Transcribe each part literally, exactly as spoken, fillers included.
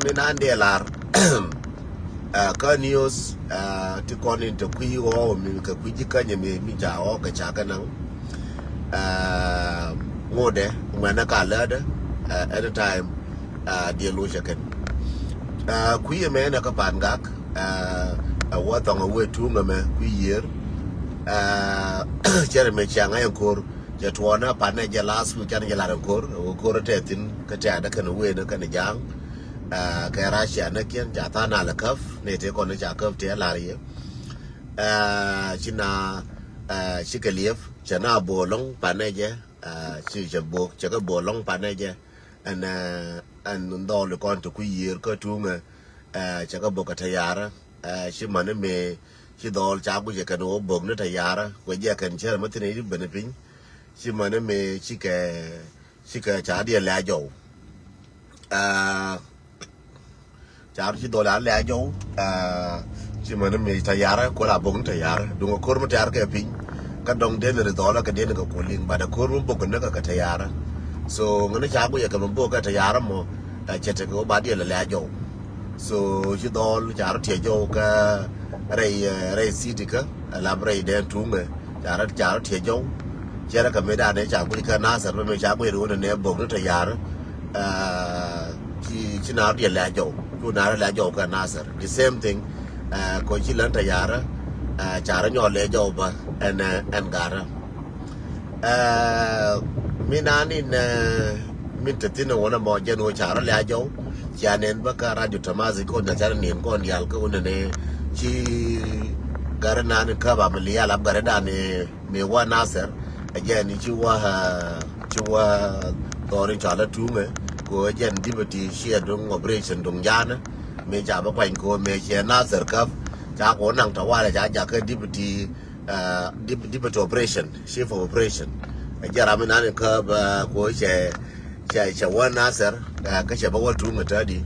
Mi nan dee lar kä news ti kɔn in te kui̱ ɣɔw mi kɛ kui̱ ji̱ känyɛ mi mi ca ɣɔw kɛ ca kɛ naŋ. Ŋotdɛ ŋuɛnɛ ka lätdɛ anytime. Diɛ loc ɛ kɛn kui̱ ɛmɛ nɛ kä Pan Gak. Ɛ wä thɔŋ ɛ wee tuŋ ɛmɛ kui̱ yiër. Cɛ rɛ mɛ ciaŋ ɛ ko̱r cɛ tuɔɔnä panɛ jɛ last week canɛ jɛ lar ɛ ko̱r ɛ wä ko̱r ɛ tɛ thi̱n kä tɛ adä kɛn wen ɛ kɛn ja̱a̱ŋ. Kɛ Russia nä kiɛn ca tha̱a̱ŋ nalɛ käp ni tëë kɔn ca käp tëë lar yɛ. Ci na ci kɛ liep cɛ na bo̱o̱ lɔ̱ŋ panɛ jɛ. Ci cɛ bo̱o̱ cɛ kɛ bo̱o̱ lɔ̱ŋ panɛ jɛ. Ɛn ɛn dhɔl kɔn ti ku yiër kä tuŋɛ. Cɛ kɛ bo̱o̱ kɛ tɛ yarä. Ci mani mëë ci dhɔl ca guic ɛ kɛn wä bo̱o̱k ni tɛ yarä kuɛ jɛ kɛn cɛr mä thin i̱ ben piny. Ci mani mëë ci kɛ ci kɛ ca diɛ lɛ a jɔw. Car ci dhɔl a lɛ a jɔw. Ci mani mi tayara kuɔl a bok ni tayara duŋ a kor mi tayara kɛ piny. Kä dɔŋ den ri dhɔl a kɛ den kɛ kuliŋ bat a kor mi bok ni kɛ kɛ tayara. So ŋani ca guiɛ kɛ mi bok kɛ tayara mɔ. Cɛ tekɛ wä ba diɛ lɛ lɛ a jɔw. So ci dhɔl car tiɛ jɔw kɛ rɛy rɛy city kä. Lap rɛy den tuŋɛ. Ca rɔ ca rɔ tiɛ jɔw. Cɛ rɔ kɛ mëë danɛ ca guic kä Nasir bä mëë ca guic rɛ wunɛ nɛ bok ni tɛ yar. Ci ci naar diɛ lɛ jɔw cu naar lɛ jɔw kä Nasir the same thing. Kɔ ci län tɛ yar. Ca rɔ nyɔl lɛ jɔw bä ɛn ɛn garä. Mi naan in min te thin wun ɛmɔ jɛn wä ca rɔ lɛ jɔw. Cia nɛn bä kä radio Tamasi kɔn ca ca rɔ nin kɔn dial kä wun ɛnɛ ci garä naan in käp am lial am garä dan in. Mi wä Nasir ɛ jɛn ci wä ci wä dhɔr in cɔal a tuŋɛ. Ko ɛ jɛn deputy ci ɛ duŋ operation duŋ janä. Mi ca bä kuany ko mi ciɛ Nasir käp ca ko naŋ tawalɛ ca jakä deputy deputy operation chief of operation. Ɛ jɛn ram in nan in käp ko cɛ cɛ cɛ wä Nasir. Kä cɛ bä wä tuŋɛ tädi.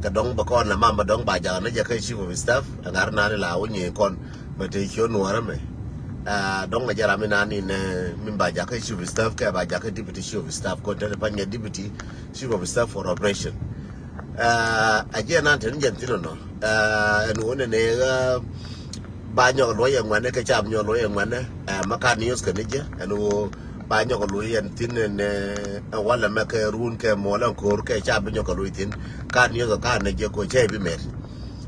Kɛ dɔŋ bä kɔn la mam bä dɔŋ ba jakä ni jakä chief of staff ɛ ŋar nan in la wä nyi kɔn. Mɛ te ciö nuɔrä mɛ. Dɔŋ mɛ jɛ ram mi nan in mi ba jakä chief of staff kɛ ba jakä deputy chief of staff kɔn te panyɛ deputy chief of staff for operation. A jɛ nan te ni jɛn thin nɔ ɛn wä nɛ nɛ. Ba nyɔk luɔy ɛ ŋuɛnɛ kɛ cam nyɔk luɔy ɛ ŋuɛnɛ. Mɛ kan news kɛ ni jɛ ɛn wä ba nyɔk luɔy ɛn thin ɛn walɛ mɛ kɛ run kɛ muɔlɛ ko̱r kɛ cam bi nyɔk kɛ luɔy thin. Kan news kan ni jɛ ko cɛ bi mɛt.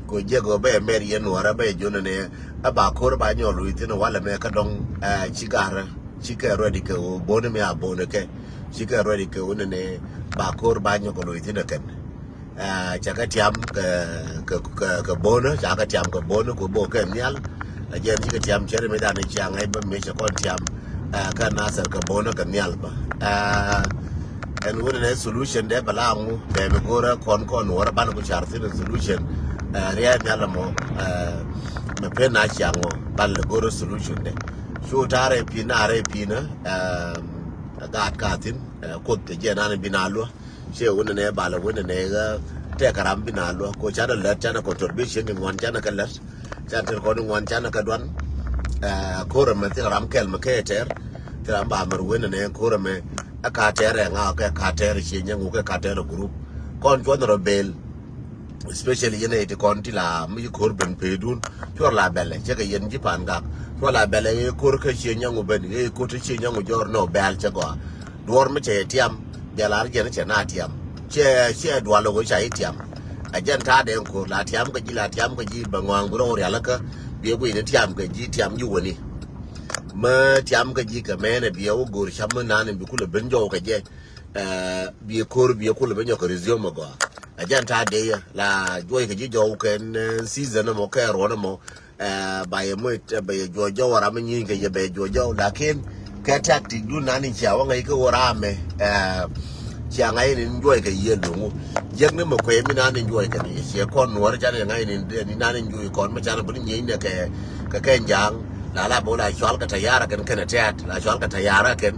Ko jiɛk ɣöö bɛ mɛr yɛn nuɔrä bɛ jonɛ ni ɛ ba ko̱r ba nyɔk lo̱c thi̱n walɛ mɛ kä dɔ̱ŋ. Ci garä ci kɛ ruɛt ikɛ ɣöö bo̱n mi a bo̱n ikɛ ci kɛ ruɛt ikɛ ɣöö ni ni ba ko̱r ba nyɔk lo̱c thi̱n ɛ kɛn. Cɛ kɛ tiam kɛ kɛ kɛ bo̱n ca kɛ tiam kɛ bo̱n ko bo̱ kɛ nhial. Ɛ jɛn cikɛ tiam cɛr mi dan i̱ ciaŋ ɛ bä mi cɛ kɔn tiam. Kä Nasir kɛ bo̱n kɛ nhial bä. Ɛn wun ɛn ɛ solution dɛ bɛ la ŋu bɛ bi go̱rɛ kɔn kɔn wärä ban ku car thin solution. Riɛy nhial ɛmɔ mɛ pen na ciaŋ ŋɔ ban lɛ go̱rɛ solution dɛ. Cu ta̱rɛ pi̱n na rɛ pi̱n ɛ gaat ka thin. Kuoth kɛ jɛ nan bi na luä. Ciɛ wun ɛn ɛ bal wun ɛn ɛ ɣä tɛk ram bi na luä ko canɛ lät canɛ contribution ni ŋuan canɛ kɛ lät. Canɛ tɛr kɔn ni ŋuan canɛ kɛ duan. Korɛ mɛ thil ram kɛl mɛ kɛ tɛr thil ram ba mɛr wun ɛn ɛ korɛ mɛ. Ɛ ka tɛr ɛ ŋa kɛ ka tɛr ciɛ nyɛ ŋu kɛ ka tɛr group kɔn cuɔn rɔ bel. Especially yɛn ɛ ti kɔn ti la mi ci ko̱r ben pee dun cuɔr la bɛlɛ cɛ kɛ yɛn ji̱ Pan Gak cuɔr la bɛlɛ ɛ ko̱r kɛ ciɛ nyɛ ŋu ben ɛ ko̱r ti ciɛ nyɛ ŋu jɔr nɔ bɛl cɛ gɔa. Duɔr mi cɛ yɛ tiam jɛ lar jɛn cɛ na tiam. Cɛ cɛ dual ɣöö ca i̱ tiam. Ɛ jɛn ta̱a̱ dee ŋ ko̱r la tiam kɛ ji̱ la tiam kɛ ji̱ bɛ ŋɔaŋ bi rɔw rial kä. Biɛ guiy ni tiam kɛ ji̱ tiam ji̱ wäni. Mä tiam kɛ ji̱ kɛ mɛn ɛ biɛ wä go̱r cam mi nan in bi kulɛ ben jɔw kɛ jɛ. Biɛ ko̱r biɛ kulɛ ben jɔw kɛ resume ɛ gɔaa. Ɛ jɛn ta̱a̱ dee yɛ la juɔy kɛ ji̱ jɔw kɛn season ɛmɔ kɛ ruɔn ɛmɔ. Ba yɛ moc ba yɛ juɔc jɔw ram mi nyieny kɛ yɛ bɛ juɔc jɔw lakin kɛ tactic dun nan in cia wä ŋäc kä wä ram mɛ. Cia ŋa̱c in juɔc kɛ yiël duŋu jiäk ni mɛ kuɛ mi nan in juɔc kɛ ni cia kɔn nuɔr can in ŋa̱c in nan in juɔc kɔn mɛ can bä ni nyieny nɛ kɛ kɛ kɛ ja̱a̱ŋ. La la bä la cual kɛ tayara kɛn kɛn tɛt la cual kɛ tayara kɛn.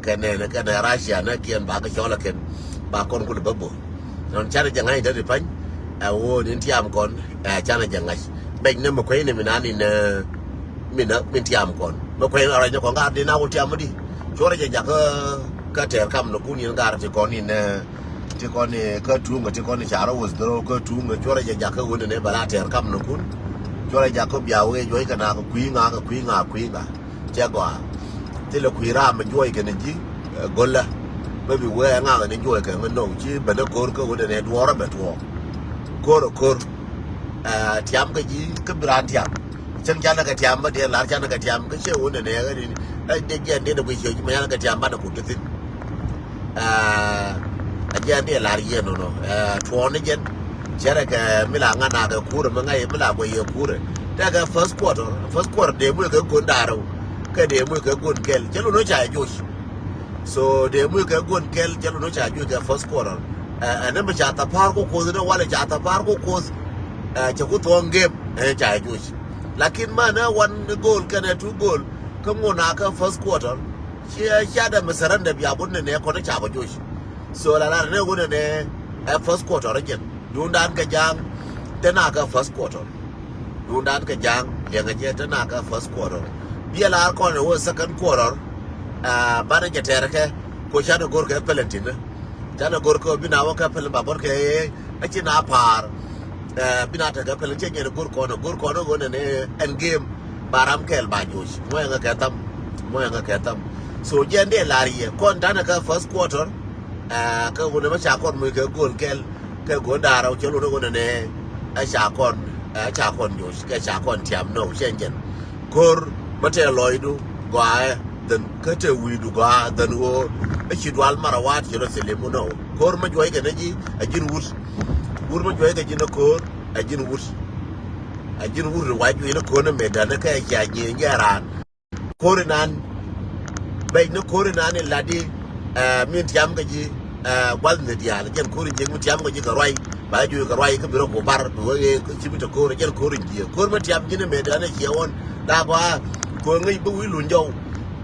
Kɛn nɛ kɛn Russia nɛ kiɛn ba kɛ cual kɛn ba kɔn kul bä bä. Nɔn canɛ jɛ ŋa̱c in te ti pany. Ɛ woo nin tiam kɔn ɛ canɛ jɛ ŋa̱c bɛc ni mi kuɛy ni mi nan in mi na min tiam kɔn mi kuɛy ni rɔc ni kɔn gar di na wä tiam mi di. Cuɔrɛ jɛ jakä kä tɛɛr kam ni kun yin gar ti kɔn in ɛ Ti kɔn ni kä tuŋ ti kɔn ni ca rɔ withdraw kä tuŋ cuɔrɛ jɛ jakä wun ni bɛ la tɛr kam ni kun. Cuɔrɛ jakä bia wee juɔc kɛ na kɛ kui̱ ŋa kɛ kui̱ ŋa kui̱ ŋa. Cɛ gɔaa. Thilɛ kui̱ ram mi juɔc kɛ ni ji̱, eh, go̱lä. Bä bi wee ŋa kɛ ni juɔc kɛ ŋä nɔw ci bɛ ni ko̱r kä wun ni duɔrɛ bɛ tuɔɔk. Ko̱r ko̱r. Eh, tiam kɛ ji̱ kä bi ran tiam. Cäŋ canɛ kɛ tiam bä diɛn lar canɛ kɛ tiam kä ciɛ wun ni nɛ ɣä ni. Eh, dee jiɛn dee ni guic ciɛ ji̱ mɛ canɛ kɛ tiam banɛ kut ti thin. Aa, a jɛn dee lar yɛ nɔnɔ. Aa, tuɔɔni jɛn. Cɛrɛ kɛ mi la ŋa na kɛ kurɛ mi ŋa yɛ mi la guɛ yɛ kurɛ. Tɛ kɛ first quarter, first quarter dee muc kɛ gon da̱rɛ. Kɛ dee muc kɛ gon kɛl. Cɛ lun ca joc. So dee muc kɛ gon kɛl, cɛ lun ca joc kɛ first quarter. Aa, ɛn mi ca thapar ko koth ni walɛ ca thapar ko koth. Aa, cɛ ku thuɔŋ game, ɛn ca joc. Lakin man ɛ one goal kɛnɛ two goal. Kä ŋun a kɛ first quarter. Ciɛ cia dɛ mi surrender bia bun ni nɛ kɔn ca kɔ joc. So la la ne wun ne ɛ first quarter jɛn. Dun dan kɛ jaŋ te na kɛ first quarter. Dun dan kɛ jaŋ liɛŋ jɛ te na kɛ first quarter. Bia la kɔn wä second quarter. Ah, banɛ jɛ tɛr kɛ ko ca ne gor kɛ penalty ne. Ca ne gor kɛ bi na wä kɛ penalty ba bor kɛ a ci na par. Eh, bi na tekɛ pɛl cɛ nyɛn go̱r kɔn go̱r kɔn go̱r nɛnɛ ɛn game. Ba ram kɛɛl ba joc mɔ yɛn kɛ tham. Mɔ yɛn kɛ tham. So jɛn dee lar yɛ kɔn tanɛ kɛ first quarter. Eh, kɛ wun mɛ ca kɔn muc kɛ go̱l kɛl kɛ go̱r da̱rä cɛ wun go̱r nɛnɛ. Ɛ ca kɔn, ɛ ca kɔn joc kɛ ca kɔn tiam nɔ cɛ jɛn. Ko̱r bä tɛ lɔcdu gɔaaɛ dhɛn kä tɛ wi̱i̱du gɔaa dhɛn ɣöö ɛ ci dual mara waat ci rɔ thilimu nɔ. Ko̱r mä juɔc kɛ nɛ ji̱ ɛ ji̱n wut. Wut mä juɔc kɛ ji̱n ɛ ko̱r ɛ ji̱n wut. Ɛ ji̱n wut ri wac juɔc ni ko̱r ni metdan ni kɛ cia nyiee nyɛ raan. Ko̱r inan bɛc ni ko̱r inan in lat i̱, eh, min tiam kɛ ji̱, eh, gua̱th ni diaal jɛn ko̱r in jiek mi tiam kɛ ji̱ kɛ ruac. Ba jiök kɛ ruac kä bi rɔ ku bar bi wee ci bi te ko̱r jɛn ko̱r in jiek ko̱r mi tiam ji̱n in metdan in ciɛ ɣɔn. La gɔaa ko̱r ŋäc bi wi̱i̱ luny jɔw.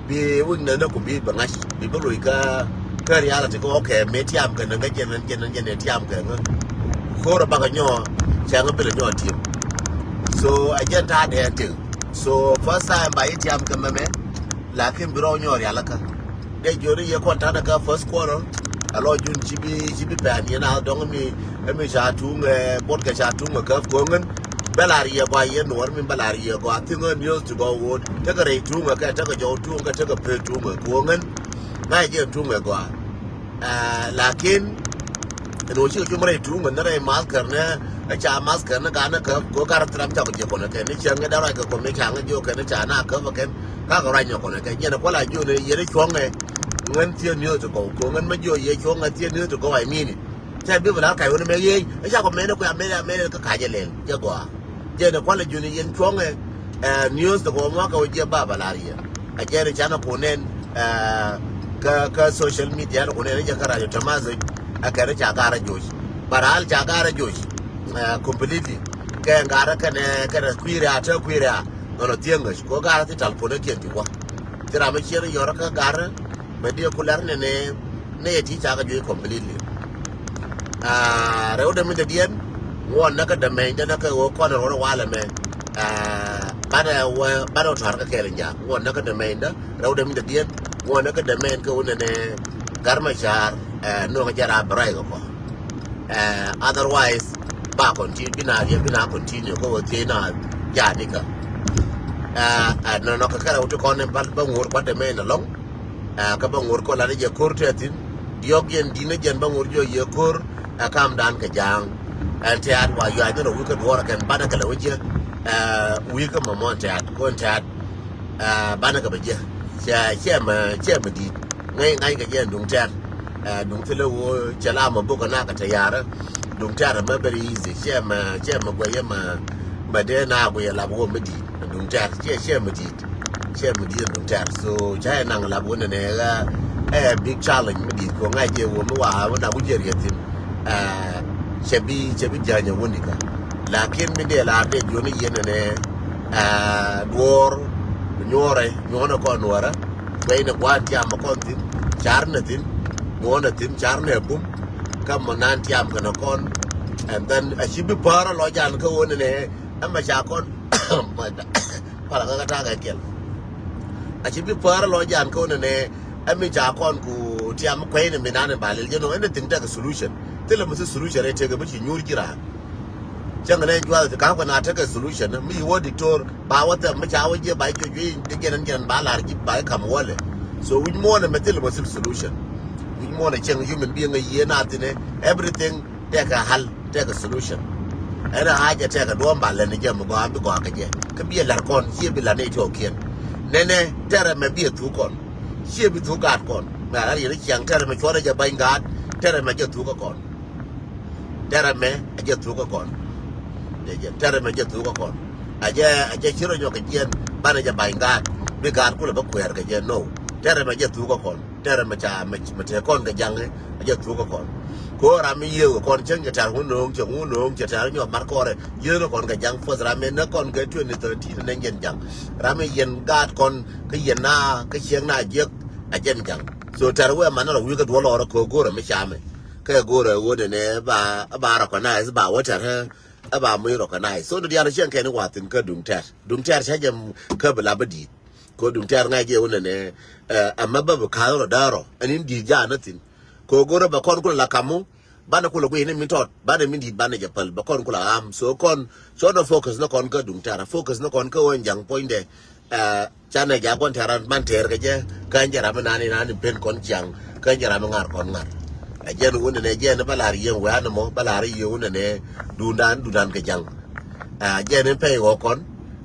Bi wik nɛn ni ku bi bɛ ŋa̱c bi bä loc kä, kä reality kä ɣɔk kɛ mi tiam kɛ ni ŋäc jɛn jɛn jɛn in tiam kɛ ŋä. Ko̱r a bakɛ nyɔɔ cɛ ŋä bi lɛ nyɔɔ tim. So a jɛn ta̱a̱ dɛɛ tëk. So first time ba yi tiam kɛ mɛmɛ. Lakin bi rɔw nyɔɔ rialikä. Dee jiɔni yɛ kɔn tanɛ kä first quarter. A lɔ jun ci bi ci bi pɛn yɛn a dɔŋ mi. Ɛmi ca tuŋ ɛ bot kɛ ca tuŋ ɛ käp ko̱ŋän. Bɛ lar yɛ gɔaa yɛ nuɔr mi bɛ lar yɛ gɔaa thiŋ ɛ news ti gɔw wot tekɛ rɛy tuŋ ɛ kɛ tekɛ jɔw tuŋ kɛ tekɛ pee tuŋ ɛ ko̱ŋän. Ŋa̱c jɛ tuŋ ɛ gɔaa. Ɛ, lakin ɛn ɣöö cikɛ cum rɛy tuŋ ɛn rɛy maskɛr ni ɛ ca maskɛr ni ganɛ kä kɛ ɣöö garɛ thiram cakɔ jiɛ kɔnɛ kɛn ni cäŋ ni dee ruac kɛ kɔn ni ca ŋä jiɔ kɛn ni ca na käp ɛ kɛn. Kakɛ ruac nyɛ kɔnɛ kɛn yɛn ɛ kuala jiɔ ni yɛn ɛ cuɔ̱ŋɛ. Ŋän thiee niöth ti gɔw kɛ ɣöö ŋän mä jiɔ yɛ cuɔ̱ŋɛ thiee niöth ti gɔw I mean it. Cɛ bi bɛ lar kac ɣöö ni mɛ yee ɛ cakɔ mɛn ɛ kuɛ amɛn amɛn kä kac ɛ lɛl cɛ gɔaa. Jɛn ɛ kualɛ juni yɛn cuɔ̱ŋɛ, ɛ, news ti kɔmɔ kɛ wä jiɛ ba bɛ lar yɛ. Ɛ jɛn ɛ canɛ kunɛn, ɛ, kä, kä social media ni kunɛn ɛ jɛ kä radio Tamazic. Ɛ kɛn ɛ ca garɛ joc. But al ca garɛ joc, ɛ, completely. Kɛ garɛ kɛnɛ, kɛnɛ kui̱rɛ a te kui̱rɛ a. Nɔnɔ thieŋ ŋäc kɛ ɣöö garɛ ti tal kunɛ kiɛn ti wä. Ti ram ɛ ciɛn yɔrɛ kä garɛ. Mɛ diɛ ku lɛr nɛnɛ nɛ yɛ ti cakɛ juey completely. Ah, rɛw dɛ mi dɛ diɛn ŋuɔn nɛ kä dɛ mɛny dɛ nɛ kä ɣöö kɔn rɔn walɛ mɛ. Ah, banɛ wɛ banɛ wä tɔr kä kɛɛl in jak ŋuɔn nɛ kä dɛ mɛny dɛ rɛw dɛ mi dɛ diɛn ŋuɔn nɛ kä dɛ mɛny kä wun nɛnɛ gar mɛ car. Eh, nuɔk jɛ raa bɛ ruac kɛ kɔ. Eh, otherwise ba continue bina riɛ bina continue kä ɣöö thiec na. Janikä. Eh, eh, nɔnɔ kɛ kɛ rɛw ti kɔn in ba ŋuɔr kuat dɛ mɛny alɔŋ. Ɛ, kä bä ŋuɔ̱t kɔ lat jɛ ko̱r tɛthin. Diɔ̱k yɛn di̱n jɛn bä ŋuɔ̱t jɔ yɛ ko̱r. Ɛ, kamdan kɛ ja̱a̱ŋ. Ɛn tɛ̈t wa yuac ni rɔ wi̱i̱ kä duɔ̱ɔ̱r kɛn banɛ kɛ lɛ wä jiɛ. Ɛ, wi̱i̱ kä mɔmɔ ɛn tɛ̈t kɔn tɛ̈t. Ɛ, banɛ kɛ bä jiɛ. Cɛ, cɛ mɛ, cɛ mɛ di̱i̱t. Ŋäc, ŋa̱c kɛ jɛ ɛn duŋ tɛ̈t. Ɛ, duŋ thilɛ woo cɛ la mɛ bok kɛ na kɛ tɛ ya̱rä. Duŋ tɛ̈t mɛ very easy. Cɛ mɛ, cɛ mɛ guɛyɛ mɛ, mɛ dee na guɛyɛ lap woo mɛ di̱i̱t. Duŋ tɛ̈t. Cɛ, cɛ mɛ di̱i̱t. Cɛ mi di̱i̱t duŋ tɛ̈r. So ca yɛ naŋ lap wä nɛnɛ ɣä ɛ big challenge mi di̱i̱t kɔ ŋa̱c jɛ wä mi wa wä na wä jɛ riɛth thi̱n. Ɛ, cɛ bi, cɛ bi ja̱ny ɛ wä nikä. Lakin mi dee lar dee juɔ̱n i̱ yɛn nɛnɛ, ɛ, duɔ̱ɔ̱r nyuɔ̱ɔ̱rɛ nyuɔ̱ɔ̱nɛ kɔn nuɔ̱ɔ̱rä. Kuɛy ni gua̱a̱n tiam ɛ kɔn thi̱n car nɛ thi̱n nyuɔ̱ɔ̱nɛ thi̱n car nɛ bum. Kä mɔ nan tiam kɛnɛ kɔn. And then a ci bi päär ɛ lɔ jan kä wä nɛnɛ ɛmɛ ca kɔn. Pala kä kä ta̱a̱ kɛ kiɛl. A ci bi päär lɔ jan kä wä nɛnɛ ɛmi ca kɔn ku tiam kuɛy ni mi nan in ba lil jɛ nɔ anything tekɛ solution. Thilɛ mi thi solution rɛy tekɛ mi ci nyuur ji̱ raan. Cäŋ nɛ juath ti ka̱n kɔn a tekɛ solution mi ci wä diktor ba wä thɛm mi ca wä jiɛ ba jiɛ jui̱ ti jɛn jɛn ba lar ji̱ ba kam wä lɛ. So wi̱c muɔ̱ɔ̱n ɛmɛ thilɛ mi thi solution. Wi̱c muɔ̱ɔ̱n ɛ cäŋ human being ɛ yiee na thinɛ everything tekɛ hal tekɛ solution. Ɛn a haja tekɛ duɔ̱ɔ̱m ba lɛn jɛ mi gɔaa bi gɔaa kɛ jɛ kä bi ɛ lar kɔn ciɛ bi lar nɛ itiɔɔkiɛn. Nɛnɛ tɛrɛ mɛ bi ɛ thuk kɔn. Ciɛ bi thuk gaat kɔn mɛ a lar yɛn ciaŋ tɛrɛ mɛ cuɔrɛ jɛ ba̱ny gaat. Tɛrɛ mɛ jɛ thuk kɛ kɔn. Tɛrɛ mɛ a jɛ thuk kɛ kɔn. Tɛrɛ mɛ jɛ thuk kɛ kɔn. A jɛ a jɛ ci rɔ nyɔk kɛ jiɛn banɛ jɛ ba̱ny gaat bi gaat kulɛ bä kuɛɛr kɛ jɛ no. Tɛrɛ mɛ jɛ thuk kɛ kɔn. Tɛrɛ mɛ ca mɛ tɛɛ kɔn kɛ jaŋ a jɛ thuk kɛ kɔn. Ko ram mi yiëë kɛ kɔn cäŋ cɛ tɛr ŋun no̱o̱ŋ cɛ ŋun no̱o̱ŋ cɛ tɛr nyɔk mar kɔrɛ yiëë kɔn kɛ jaŋ fuɔth ram mi nä kɔn kɛ twenty thirteen nɛ jɛn jaŋ. Ram mi yɛn gaat kɔn kä yɛn na kä ciɛŋ na jiɛk a jɛn jaŋ. So tɛr wee man rɔ wi̱i̱ kä duɔl ɔrɔ kɛ go̱rɛ mi camɛ. Kɛ go̱rɛ wee nɛ nɛ ba ba recognize ba wä tɛr hɛ. Ɛ ba mi recognize. So ni diaal ciɛŋ kɛn i̱ wathin kä duŋ tɛr duŋ tɛr cä jɛ kä bi la bä di̱i̱t. Kɛ duŋ tɛr ŋa̱c jɛ wä nɛ nɛ ɛ mɛ bä bi ka̱th rɔ däär rɔ ɛn in di̱i̱t ja̱a̱n ni thin. Kɛ go̱rɛ bɛ kɔn kulɛ la kamu. Banɛ kulɛ guiy ni min tɔt banɛ min di̱i̱t banɛ jɛ päl bɛ kɔn kulɛ ɣam so kɔn. Cɔn ɛ focus ni kɔn kä duŋ tɛr ɛ focus ni kɔn kä ɣän ja̱ŋ puɔ̱nydɛ. Ɛ canɛ ja̱ gua̱n tɛr ran man tɛr kɛ jɛ kä jɛ ram mi nani nani pen kɔn ciaŋ kä jɛ ram mi ŋa̱r kɔn ŋa̱r. Ɛ jɛn wun nɛ jɛn bä lar yieŋ wɛ an mɔ bä lar yieŋ wun nɛ dundan dundan kɛ ja̱ŋ. Ɛ jɛn in pɛy ɣɔk kɔn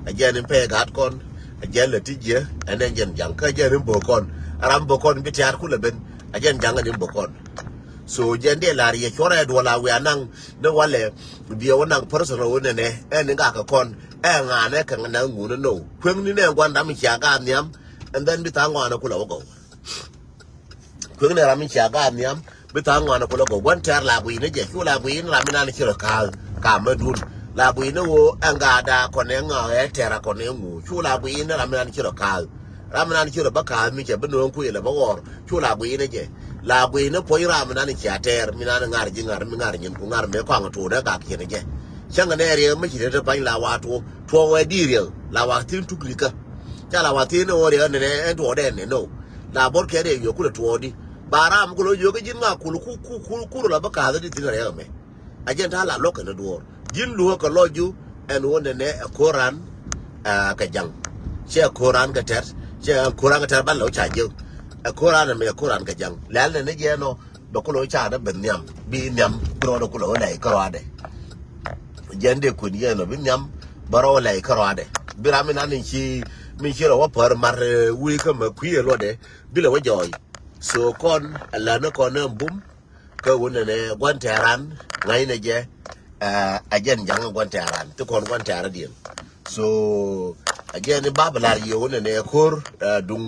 ɛ jɛn in pɛy gat kɔn. Ɛ jɛn lɛ ti jiɛ ɛn ɛn jɛn ja̱ŋ kä jɛn in bok kɔn. Ram bok kɔn bi tiaat kulɛ ben ɛ jɛn ja̱ŋ ɛn in bok kɔn. So jɛn dee lar yɛ cuɔrɛ duɔl a wiaa naŋ ni walɛ. Biɛ wä naŋ personal wä nɛnɛ ɛn ni gakɛ kɔn. Ɛ ŋa̱nɛ kɛ naŋ ŋun ni now kueŋni nɛ gua̱n ram mi cia gaat nhiam. And then bi tha̱a̱ŋ ŋɔanɛ kulɛ wä gɔw. Kueŋni ram mi cia gaat nhiam bi tha̱a̱ŋ ŋɔanɛ kulɛ gɔw gua̱n tɛr la gui̱ni jɛ cu la gui̱ni ram mi nan ci rɔ kaath. Kamä dun la gui̱ni wo ɛn gaada kɔn ɛ ŋa̱ ɛ tɛr a kɔn ɛ ŋu cu la gui̱ni ram mi nan ci rɔ kaath. Ram mi nan ci rɔ bä kaath mi cɛ bi no̱o̱ŋ kuël ɛ bä ɣɔr. Cu la gui̱ni jɛ la gui̱ni puɔ̱ny ram mi nan cia tɛɛr mi nan ŋa̱r ji̱ ŋa̱r mi ŋa̱r nyin ku ŋa̱r mi kɔaŋ tuut ɛ gak ciɛn jɛ. Cäŋ nɛ riɛk mi ci te te pa̱ny la wa tuɔɔk tuɔɔk wɛ di̱i̱r riɛk la wa thi̱n tuk rikä. Ca la wa thi̱n ɛ ɣöö riɛk ɛn ɛn tuɔɔk dɛ ɛn ɛn no. La bɔr kɛ riɛk yio̱k kulɛ tuɔɔk di ba ram kulɛ yio̱k ji̱n ŋa kul ku ku ku ku rɔ la bä ka̱a̱th di thi̱n riɛk ɛmɛ. A jɛn ta̱a̱ la luɔ̱k kɛn duɔ̱ɔ̱r ji̱n luɔ̱k kɛ lɔc ju. Ɛn ɣöö nɛnɛ ɛ ko̱ran kɛ ja̱ŋ. Cɛ ko̱ran kɛ tɛr cɛ ko̱ran kɛ tɛr ban lɛ wä ca jiök. Ɛ ko̱ran ɛmɛ ɛ ko̱ran kɛ ja̱ŋ lɛl nɛnɛ jɛ ɛnɔ. Bɛ kulɛ wä ca dɛ bɛ nhiam bi nhiam bi rɔɔdɛ kulɛ wä lɛy kärɔadɛ. Jɛn dee kuën yɛn ɔ bi nhiam bä rɔw lɛy kärɔadɛ. Bi ram mi nan min ci min ci rɔ wä pär mar wi̱i̱ kä mɛ kui̱ ɛ luɔtdɛ bi lɛ wä jɔɔy. So kɔn ɛ län ni kɔn ni ɛn bum. Kä wun nɛnɛ gua̱n tɛɛran ŋa̱cnɛ jɛ. Ɛ jɛn ja̱ŋ gua̱n tɛɛran ti kɔn gua̱n tɛɛradiɛn. So ɛ jɛn i̱ bap lar yɛ wun nɛnɛ ko̱r duŋ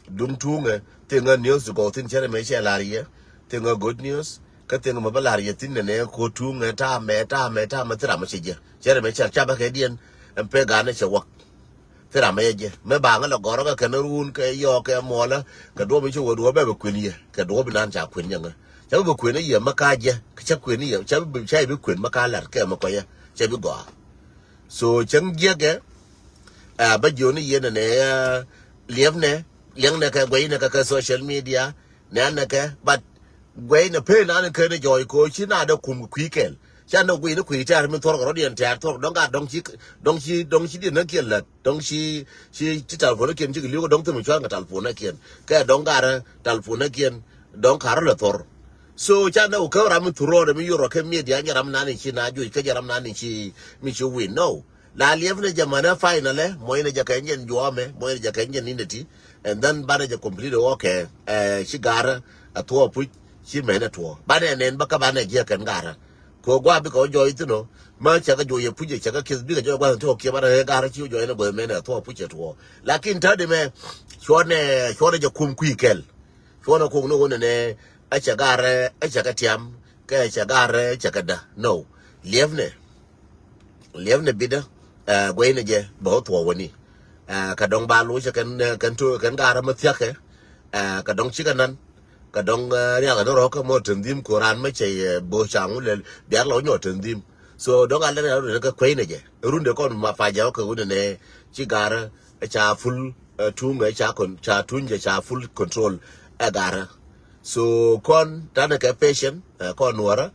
duŋ tuŋɛ. Thiŋä news ti gɔw thin cɛrɛ mɛ cɛ lar yɛ thiŋä good news. Kä thiŋä mɛ bä lar yɛ thin nɛnɛ ko̱r tuŋɛ tamɛ tamɛ tamɛ thi ram mɛ cɛ jɛ cɛrɛ mɛ cɛ capɛ kɛ diɛn. Ɛn pek ganɛ cɛ wak. Thil ram ɛ jɛ mɛ baŋä lɛ gɔrä kɛ kɛn run kɛ yɔɔk kɛ muɔlä. Kɛ duɔ̱p in ci wä duɔ̱p bɛ bɛ kuën yɛ kɛ duɔ̱p in nan ca kuën yɛ ŋä. Ca bɛ bɛ kuën yɛ mɛ ka jɛ ca kuën yɛ ca bɛ ca bi kuën mɛ ka lat kɛ mɛ kɔyɛ. Ca bi gɔaa. So cäŋ jiɛkɛ. Ɛ bä jiɔni yɛn nɛ liɛpnɛ liɛŋnɛ kɛ guɛynɛ kɛ kɛ social media. Nɛn nɛ kɛ but guɛy nɛ pen an kɛn jɔɔy ko ci na dɛ kum kui̱ kɛl. Ca nɛ guiy ni kui̱ tɛr min thuɔr kɛ rɔ̱diɛn tɛr thuɔr dɔ̱ŋ ka dɔ̱ŋ ci dɔ̱ŋ ci dɔ̱ŋ ci diɛn nä kiɛn lät dɔ̱ŋ ci ci ci talpon nä kiɛn ci kɛ li̱w kɛ dɔ̱ŋ thim cua̱n kɛ talpon nä kiɛn kɛ dɔ̱ŋ garä talpon nä kiɛn dɔ̱ŋ karä lɛ thuɔr. So ca nɛ wä kä ram min thurɔɔdɛ mi yorɔ kɛ media nyɛ ram nan in ci na juc kä jɛ ram nan in ci mi ci win no. La liɛpnɛ jɛ mänä finally mɔcnɛ jɛ kɛ nyɛn juɔmɛ mɔcnɛ jɛ kɛ nyɛn inɛ ti. And then banɛ jɛ complete wä kɛ ɛ ci garä a thuɔɔ puc. Ci mɛnɛ tuɔɔ banɛ nɛn bä kä banɛ jiɛ kɛn garä. Kɛ gua bikɛ wä jɔɔc thin ɔ mä cɛ kɛ juɔc yɛ puc jɛ cɛ kɛ kieth bikɛ jɔɔc gua̱th ti ɔ kiɛ banɛ ɣɛ garä ci wä jɔɔc nɛ gua̱th mɛnɛ a thuɔɔ puc cɛ tuɔɔ. Lakin tätdɛ mɛ cuɔnɛ cuɔnɛ jɛ kum kui̱ kɛl. Cuɔnɛ kok ni wä nɛnɛ ɛ cɛ garä ɛ cɛ kɛ tiam kɛ ɛ cɛ garä ɛ cɛ kɛ dä no. Liɛpnɛ liɛpnɛ bitdä. Ɛ guɛynɛ jɛ bɛ wä thuɔɔk wäni. Ɛ kɛ dɔ̱ŋ ba loc kɛn kɛn to kɛn garä mä thia̱kɛ. Ɛ kɛ dɔ̱ŋ cikɛ nan kɛ dɔ̱ŋ riakä ni rɔ̱kä mɔ tendhim ko ran mä cɛ yɛ bo̱o̱c caŋ wä lɛl biar lɔ nyɔ tendhim. So dɔ̱ŋ a lɛn a run kɛ kuɛynɛ jɛ runde kɔn ma pa jɛ wä kɛ wunɛ nɛ ci garä ca full. Tuŋ ɛ ca tuny jɛ ca full control ɛ garä. So kɔn tanɛ kɛ patient, eh, kɔn nuɔrä,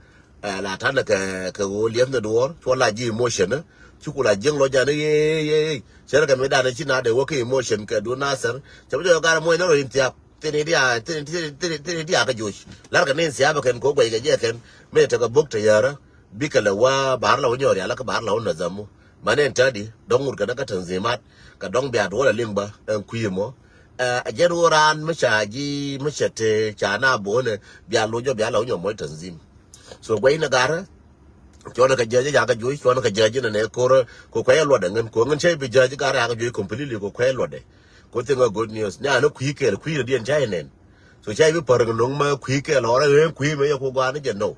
eh, la tanɛ kɛ, kɛ ɣöö liɛth ni duɔɔr, cuɔ la ji̱ emotion, eh, ci ku la jiäŋ lɔ jan, eh, eh, eh, eh. Cɛ rɛ kɛ mi danɛ ci na dee wä kɛ emotion kɛ duun nasɛr. Cɛ bi jɔ gar muɔc ni rɔ in thiap. Thini dia, thini, thini, thini, thini dia kɛ joc. Lar kɛ ni in thiap kɛn kɛ guɛc kɛ jɛ kɛn. Mi tekɛ bok te yärä. Bikɛ lɛ wä bahar la wä nyɔɔr yalä kɛ bahar la wä nazamu. Mani ɛn tädi dɔ̱ŋ ŋut kɛn kä tanzimat kɛ dɔ̱ŋ bia duɔl a liŋ bä ɛn kui̱ mɔ. Ɛ jɛn wä raan mi ca ji̱ mi cɛ te ca na bo̱o̱nɛ bia loc jɔ bia la wä nyɔɔr mɔc tanzim. So guɛy ni garä cuɔnɛ kɛ jääc ca kɛ juɔc cuɔnɛ kɛ jääc ni nɛ ko̱rä kɛ kuɛy luɔt ɛŋän kɛ ŋän cä bi jääc garä ca kɛ juɔc completely kɛ kuɛy luɔt ɛ. Kɛ thing a good news ni an kui̱ kɛɛl kui̱ rɛ diɛn ca inɛn. So ca i̱ bi päär kɛ no̱ŋ mɛ kui̱ kɛ lɔrä ɣän kui̱ mɛ yɛ ku gɔaa ni jɛ nɔw.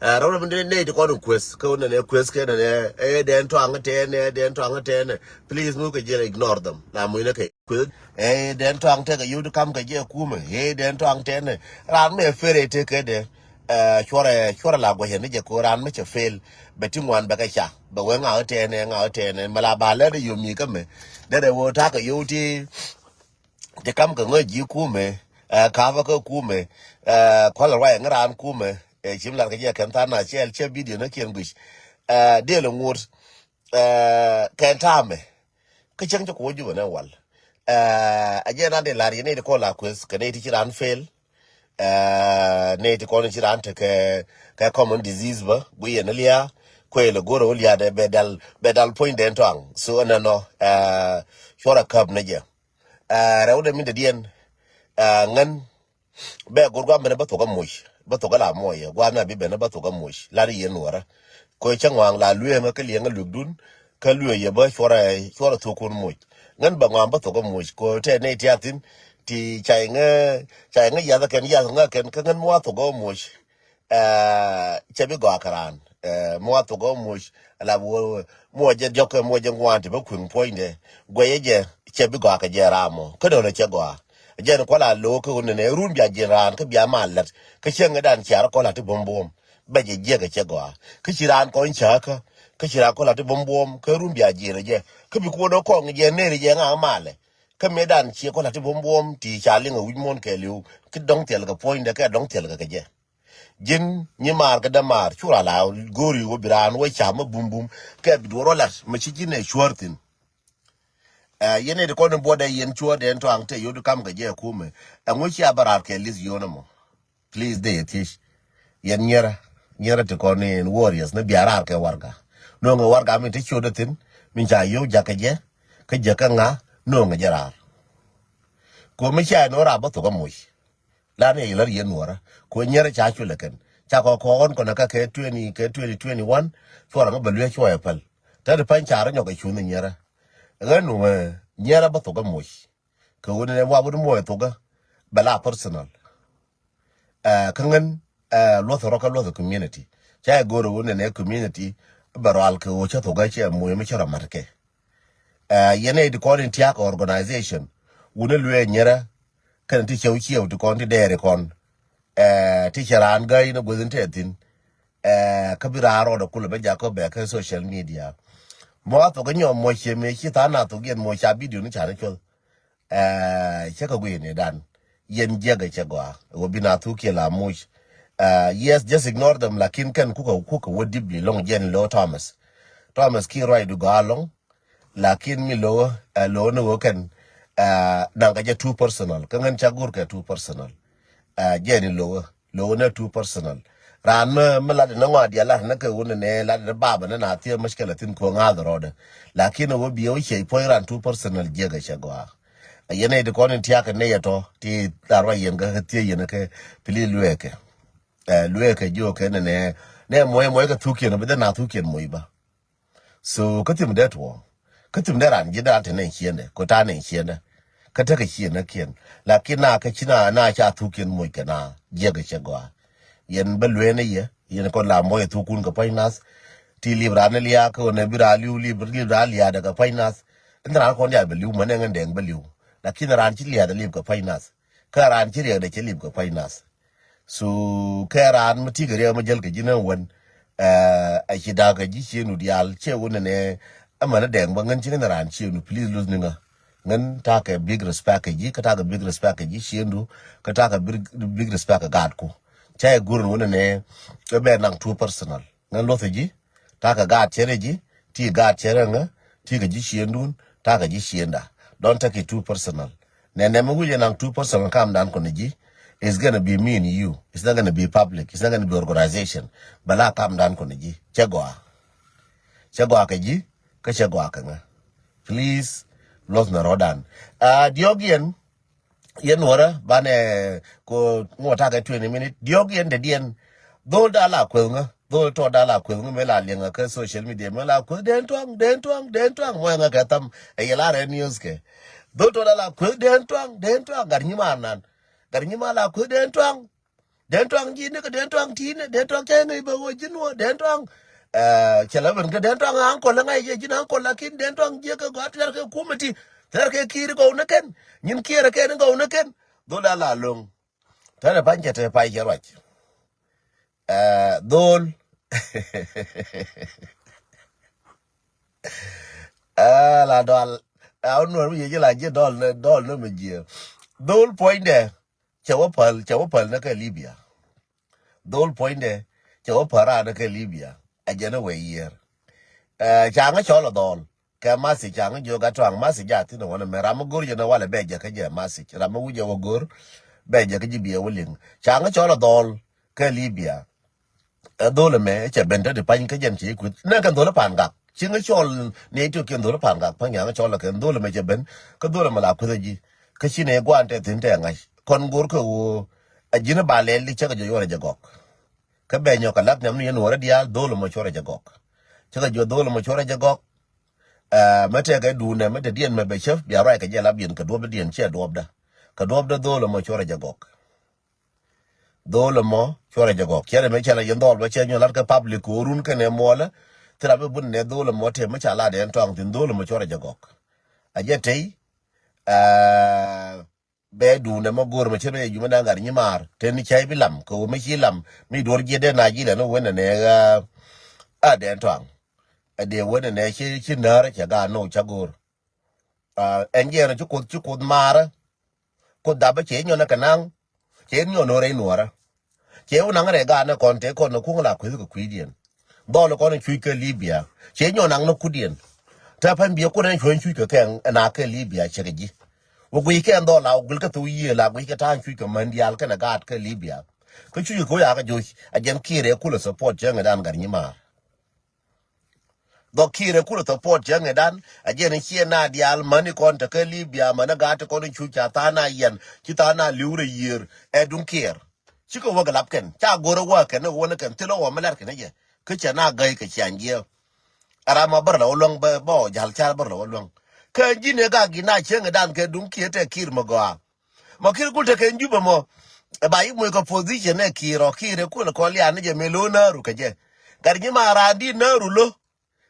Ɛ rɛw rɛw mi nɛy ti kɔn in kueth kä wun nɛnɛ kueth kɛ nɛnɛ ɛ dɛn tɔaŋ tɛnɛ ɛ dɛn tɔaŋ tɛnɛ. Please mu kɛ jɛ ignore them la muc nɛ kɛ kueth ɛ dɛn tɔaŋ tɛkɛ yio̱w ti kam kɛ jɛ kumɛ ɛ dɛn tɔaŋ tɛnɛ. Raan mɛ fɛr ɛ tëk kɛ dɛ. Ɛ cuɔrɛ cuɔrɛ la guɛcɛ ni jɛ ko raan mɛ cɛ fail. Bɛ ti ŋuan bɛ kɛ ca bɛ wee ŋa̱ tɛnɛ ŋa̱ tɛnɛ mɛ la ba lɛ dɛ yio̱w mi kä mɛ. Dɛ dɛ wee ta̱a̱ kɛ yio̱w ti ti kam kɛ ŋäc ji̱ kumɛ. Ɛ ka̱pä kä kumɛ. Ɛ kua̱l ruac ŋä raan kumɛ. Ɛ cim lar kɛ jɛ kɛn tha̱a̱n na cɛɛl cɛ bidio nä kiɛn guic. Ɛ diɛl ŋut. Ɛ kɛn ta̱a̱mɛ kä cäŋ cä kuɔ jupɛ nɛ wal. Ɛ a jɛ na dee lar yɛ nɛy ti kɔn la kueth kɛ nɛy ti ci raan fail. Ɛ nɛy ti kɔn ci raan tekɛ kɛ common disease bä guiyɛ ni lia̱a̱. Kuëë lɛ go̱rɛ wä lia̱a̱ dɛ bɛ dal bɛ dal puɔ̱ny dɛn tɔaŋ so ɛnɛnɔ. Ɛ cuɔrɛ käp ni jɛ. Ɛ rɛw dɛ min dɛ diɛn. Ɛ ŋän bɛ go̱r guam ben bä thok amuc bä thok ala muɔyɛ guam na bi ben bä thok amuc lat yɛ nuɔrä. Ko cä ŋuaŋ la lueeŋä kä liɛŋä luekdun kä lueek yɛ bä cuɔrɛ cuɔrɛ thokun muc. Ŋän bɛ ŋuam bä thok amuc ko tɛ nɛy tiathin ti cay ŋä cay ŋä yath kɛn yath ŋä kɛn kä ŋän muɔ thok amuc. Ɛ cɛ bi gɔaa kɛ raan. Ɛ muɔ thok ɛ muɔc ala bi wä muɔ jɛ diɔk kɛ muɔ jɛ ŋuan ti bä kueŋ puɔ̱nydɛ. Guɛcɛ jɛ cɛ bi gɔaa kɛ jɛ ram mɔ kä dɔ̱lɛ cɛ gɔaa. Jɛn kuala lo̱o̱ kä ɣöö nɛnɛ run bia jiɛn raan kä bia mal lät kä cieŋ ɛ dan ciar kɔla ti buɔ̱m buɔ̱m. Bɛ jɛ jiɛk ɛ cɛ gɔaa kä ci raan kɔn cääkä kä ci raan kɔla ti buɔ̱m buɔ̱m kä run bia jiɛn ɛ jɛ kä bi kuɔn ɛ kɔŋ jɛ neri jɛ ŋa̱ malɛ. Kä mëë dan ciɛ kɔla ti buɔ̱m buɔ̱m ti ca liŋ ɛ wi̱c muɔ̱n kɛɛliw ki dɔ̱ŋ thil kɛ puɔ̱nydɛ kɛ dɔ̱ŋ thil kɛ kɛ jɛ. Ji̱n nyi maar kä dämaar cura la go̱o̱ri wä bi raan wä cam mä bumbum kɛ bi duɔr wä lat mä ci ji̱n ɛ cuäär thi̱n. Ɛ yɛn ɛ ti kɔn in buɔt ɛ yɛn cuäär dɛn tɔaŋ te yot kam kɛ jɛ kumɛ. Ɛŋu cia bä raar kɛ lith yonä mɔ. Please dee yɛ thiec. Yɛn nyierä nyierä ti kɔn in warriors ni bia raar kɛ warga. No̱o̱ŋɛ warga min ti ciötdä thi̱n min ca yio̱w jakä jɛ kä jäkä ŋa no̱o̱ŋɛ jɛ raar. Kuɔ mi cia in wä raar bä thok amuc. Lan yɛ yɛ lär yɛ nuɔrä kuɛ nyɛrä ca cu lɛ kɛn ca kɔ kɔɔn kɔnɛ kä kɛ twenty kɛ twenty twenty one. Cuɔrɛ ŋä bɛ luee cuɔyɛ päl. Tɛt pany ca rɔ nyɔk ɛ cuŋ ni nyɛrä. Ɣän wee nyɛrä bä thok ɛ moc. Kɛ wun ni wa wun moc thok ɛ bɛ la personal. Ɛ kä ŋän ɛ luɔth rɔ kä luɔth community. Ca yɛ go̱r wun ni nɛ community bɛ rɔal kɛ wun cä thok ɛ cɛ moc mi cä rɔ mat kɛ. Ɛ yɛn ɛ di kɔn in tiak organization wun ni luee nyɛrä. Kɛn ti cɛw ciɛw ti kɔn ti dɛɛri kɔn. Ɛ ti cɛ raan gäi ni guäth in tɛthin. Ɛ kä bi raan rɔɔdɛ kulɛ bä jakä bɛ kä social media. Mɔ a thok inyɔ mɔ ciɛ mëë ci tha̱a̱n a thok yɛn mɔ ca bidio ni ca ni cuɔth. Ɛ cɛ kɛ guiy ni dan yɛn jiɛk ɛ cɛ gɔaa wä bi na thuk kiɛ la muc. Ɛ yes, just ignore them lakin kɛn kukɛ kukɛ wä deeply lɔŋ jɛn lo̱ Thomas. Thomas ki ruac du gɔaa lɔŋ. Lakin mi lo̱ ɛ lo̱ ni wä kɛn ɛ naŋ kɛ jɛ too personal kä ŋän ca go̱r kɛ too personal. Ɛ jɛ ni lo̱ lo̱ ni too personal. Raan mi mi lat ni ŋɔa diɛ lat ni kɛ wun ni lat ni baba ni na thiɛ mushkila thin ko ŋa̱th rɔɔdɛ. Lakin wä biɛ wä ciɛ puɔ̱ny raan too personal jiɛ kɛ cɛ gɔaa. Ɛ yɛn ɛ di kɔn in tiak ni yɛ tɔ ti lar wa yɛn kɛ thiɛ yɛn kɛ pili luɛɛkɛ. Ɛ lueekɛ jiök kɛ nɛnɛ nɛ muɔc muɔc kɛ thukiɛn bi dhän a thukiɛn muɔc bä. So kä thim dee tuɔɔk kä thim dee ran ji̱ dee ran te nɛn ciendɛ kɛ ta̱a̱ nɛn ciendɛ. Kä tekɛ ciendɛ kiɛn lakin na kä ci na na ca thukiɛn muɔc kɛ na jiɛk kɛ cɛ gɔaa. Yɛn bä lueenä yɛ yɛn kɔn la muɔc ɛ thukun kɛ pa̱ny nath. Ti lip ran ni liaak kä ɣän ɛ bi ran liu lip lip ran liaadɛ kɛ pa̱ny nath. Ɛn ran kɔn diaal bɛ liu mɛ nɛ ŋän dɛŋ bä liu. Lakin ran ci liaadɛ lip kɛ pa̱ny nath kä ran ci riɛkdɛ cɛ lip kɛ pa̱ny nath. So kɛ raan mi ti kɛ riɛk mi jäl kɛ ji̱n ɛn wän. Ɛ ci da̱a̱k kɛ ji̱ ciëënu diaal ciɛ wun nɛnɛ. Ɛmɛn ɛ dɛŋ bä ŋän ci ŋän raan ciëënu please luth ni ŋä. Ŋän ta̱a̱ kɛ big respect kɛ ji̱, kä ta̱a̱ kɛ big respect kɛ ji̱ ciëndu, kä ta̱a̱ kɛ big, big respect kɛ gaatku. Ca yɛ gur ni wunɛ nɛ, ɛ bɛ naŋ too personal. Ŋän luɔth ji̱, ta̱a̱ kɛ gaat cɛrɛ ji̱, ti gaat cɛrɛ ŋä, ti kɛ ji̱ ciëndun, ta̱a̱ kɛ ji̱ ciënda. Don't take it too personal. Nɛ nɛ mi wi̱c ɛ naŋ too personal kam dan kɔn ji̱, it's gonna be me and you. It's not gonna be public. It's not gonna be organization. Bɛ la kam dan kɔn ji̱. Cɛ gɔaa. Cɛ gɔaa kɛ ji̱, kä cɛ gɔaa kɛ ŋä. Please, luɔth nɛ rɔɔdan. Ah, diɔk yɛn, yɛn nuɔrä, banɛ ko ŋuɔ takɛ twenty minute. Diɔk yɛn dɛ diɛn. Dhol da la kueth ŋä, dhol tɔ da la kueth ŋä, me la liɛŋ kä social media, me la kueth den tuaŋ, den tuaŋ, den tuaŋ, mɔ ŋä kɛ tham, ɛ yɛ la rɛ news kɛ. Dhol tɔ da la kueth den tuaŋ, den tuaŋ, gat nyi ma nan. Gat nyi ma la kueth den tuaŋ. Den tuaŋ ji̱ ni kɛ den tuaŋ ti̱i̱n, den tuaŋ cɛ ŋäc bɛ ɣöö ji̱n wä den tuaŋ. Cɛ lɛ ben kɛ den tuaŋ aŋkɔl ŋa̱c jɛ ji̱n aŋkɔl, lakin den tuaŋ jiɛ kɛ gɔaa tɛr kɛ kumɛ ti, tɛr kɛ ki̱i̱r gɔw ni kɛn. Nyin kiɛɛr kɛn gɔw ni kɛn. Dhol a la lo̱ŋ. Tɛr ɛ pa̱ny cɛ te pay cɛ ruac. Dhol. La dɔal. A wä nuɔr mi yɛ ji̱ la ji̱ dɔl ni, dɔl ni mi jiɛ. Dhol puɔ̱nydɛ. Cɛ wä päl, cɛ wä päl ni kɛ Libya. Dhol puɔ̱nydɛ, cɛ wä päl raan ni kɛ Libya. Ɛ jɛn ni wee yiër. Ca ŋä cɔl ɛ dhɔl. Kɛ masi ca ŋä jiök a tuaŋ masi ja thin ɛ wä ni mɛ ram mi go̱r jɛ ni walɛ bɛ jɛ kä jɛ masi. Ram mi wi̱c ɛ wä go̱r bɛ jɛ kä ji̱ biɛ wä liŋ. Ca ŋä cɔl ɛ dhɔl kɛ Libya. Ɛ dhol ɛmɛ cɛ ben te ti pany kä jɛn cɛ kueth. Nɛ kɛn dhol ɛ pan gak. Ci ŋä cɔl ni ti kɛn dhol ɛ pan gak. Pan yaŋ cɔl ɛ kɛn dhol ɛmɛ cɛ ben. Kä dhol ɛmɛ la kueth ɛ ji̱. Kä ci ni guan tɛ thin tɛ ŋa̱c. Kɔn go̱r kɛ ɣöö a ji̱n ba lɛl di cä kɛ jɔ yuɔrɛ jɛ gɔk. Kä bɛ nyɔk kɛ lak niam ni yɛn nuɔrɛ diaal dhol ɛmɔ cuɔrɛ jɛ gɔk. Cä kɛ jɔ dhol ɛmɔ cuɔrɛ jɛ gɔk. Ɛ, mɛ tɛkɛ duundɛ mɛ te diɛn mɛ bɛ cäp bia ruac kɛ jɛ lap yɛn kɛ duɔpdä diɛn ciɛ duɔpdä. Kɛ duɔpdä dhol ɛmɔ cuɔrɛ jɛ gɔk. Dhol ɛmɔ cuɔrɛ jɛ gɔk. Cɛ rɛ mɛ cɛ la yɛn dhɔl bä cɛ nyɔ lat kɛ public kɛ orun kɛnɛ muɔlɛ. Thil a bi bun nɛ dhol ɛmɔ te mɛ ca lat ɛn tɔaŋ thin dhol ɛmɔ cuɔrɛ jɛ gɔk. A jɛ tey, ɛ, bɛ duundɛ mɛ go̱r mɛ cɛ rɛ jumɛ da̱ŋ gat nyi maar. Te ni cɛ bi lam kɛ wä mɛ ci lam mi duɔr jiɛ dee na ji̱ lɛ ni wen nɛ nɛ, ɛ, a dɛn tɔaŋ. Ɛ dee wen nɛ nɛ ci, ci näärä cɛ gaat nɔ ca go̱r. Ɛn jiɛɛn ci Kuoth, ci Kuoth maarä. Kuoth dapä cɛ nyɔn ɛ kɛ naŋ. Cɛ nyɔn ɛ rɛy nuɔrä. Cɛ wä naŋ rɛy gaat ni kɔn te kɔn ni kuŋ la kueth kɛ kui̱diɛn. Dhɔl kɔn cuc kɛ Libya. Cɛ nyɔn naŋ ni kudiɛn. Te pɛn biɛ kun ɛn cuɔ̱ny cuc kɛ kɛn ɛn a kɛ Libya cɛ kɛ ji̱. Wä guic kɛn dhɔl la wä guil kɛ thok yiëë la guic kɛ ta̱a̱n cuc kɛ män diaal kɛn ɛ gaat kɛ Libya. Kä cuc kɛ wä yakɛ joc a jɛn Kiir ɛ kulɛ support cɛ ŋɛ dan gat nyi maar. Dhɔk Kiir ɛ kulɛ support cɛ ŋɛ dan a jɛn ciɛ na diaal mäni kɔn te kä Libya mäni gaat ti kɔn cuc ca tha̱a̱ŋ na yɛn ci tha̱a̱ŋ na li̱w rɛ yiër ɛ duŋ Kiir. Cikɛ wäk lap kɛn ca go̱r ɛ wäk kɛn ɛ wä ni kɛn thilɛ wä mi lɛr kɛn ɛ jɛ. Kä cɛ na gäi kɛ ciaŋ jiɛ. Ɛ ram ma bär lɛ wä luäŋ bä bä ɔ jal cal bär lɛ wä luäŋ. Kä ji̱n ɛ gak gi̱n na cieŋ ɛ dan kɛ duŋ Kiir tɛ Kiir mɛ gɔaa. Mɔ Kiir kul tekɛ in Jubɛ mɔ. Ɛ ba yi moc kɛ position ɛ Kiir ɔ Kiir ɛ kul ɛ kɔn lian ni jɛ mëë lo̱ nääru kɛ jɛ. Gat nyi ma raan di nääru lo̱.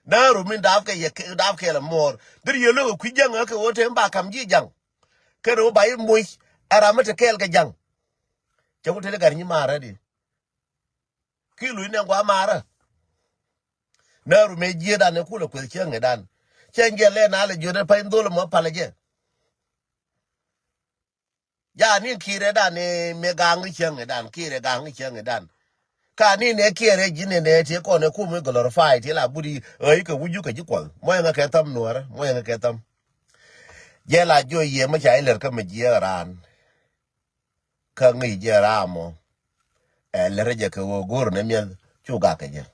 Nääru min daap kɛ yɛ daap kɛ lɛ muɔɔr. Deri yɛ lo̱ kɛ kui̱ jäŋ ɛ kɛ ɣöö te in ba kam ji̱ jaŋ. Kɛn ɣöö ba yi moc ɛ ram mi te kɛɛl kɛ jaŋ. Cɛ ku te ni gat nyi ma rɛ di. Ki luc nɛ gua marä. Nääru mëë jiëëdan ɛ kulɛ kueth cieŋ ɛ dan. Cieŋ jɛ lɛ na lɛ jiöt ɛ pany dhol mɔ palɛ jɛ. Ja ni Kiir ɛ dan ɛ mëë gaŋ cieŋ ɛ dan Kiir ɛ gaŋ cieŋ ɛ dan. Ka ni nɛ Kiir ɛ ji̱n ɛ nɛ ti kɔn ɛ kum ɛ glorify ti la but i̱ ɣäc kɛ wi̱cu kɛ ji̱ kuɔth mɔ ɛŋɛ kɛ tham nuɔrä mɔ ɛŋɛ kɛ tham. Jɛ la jiɔ yiëë mɛ ca ilɛr kä mɛ jiëë raan. Kä ŋi̱i̱c jɛ raamɔ. Ɛ lɛrɛ jɛ kɛ ɣöö go̱o̱r nɛ miɛth cu gak kɛ jɛ.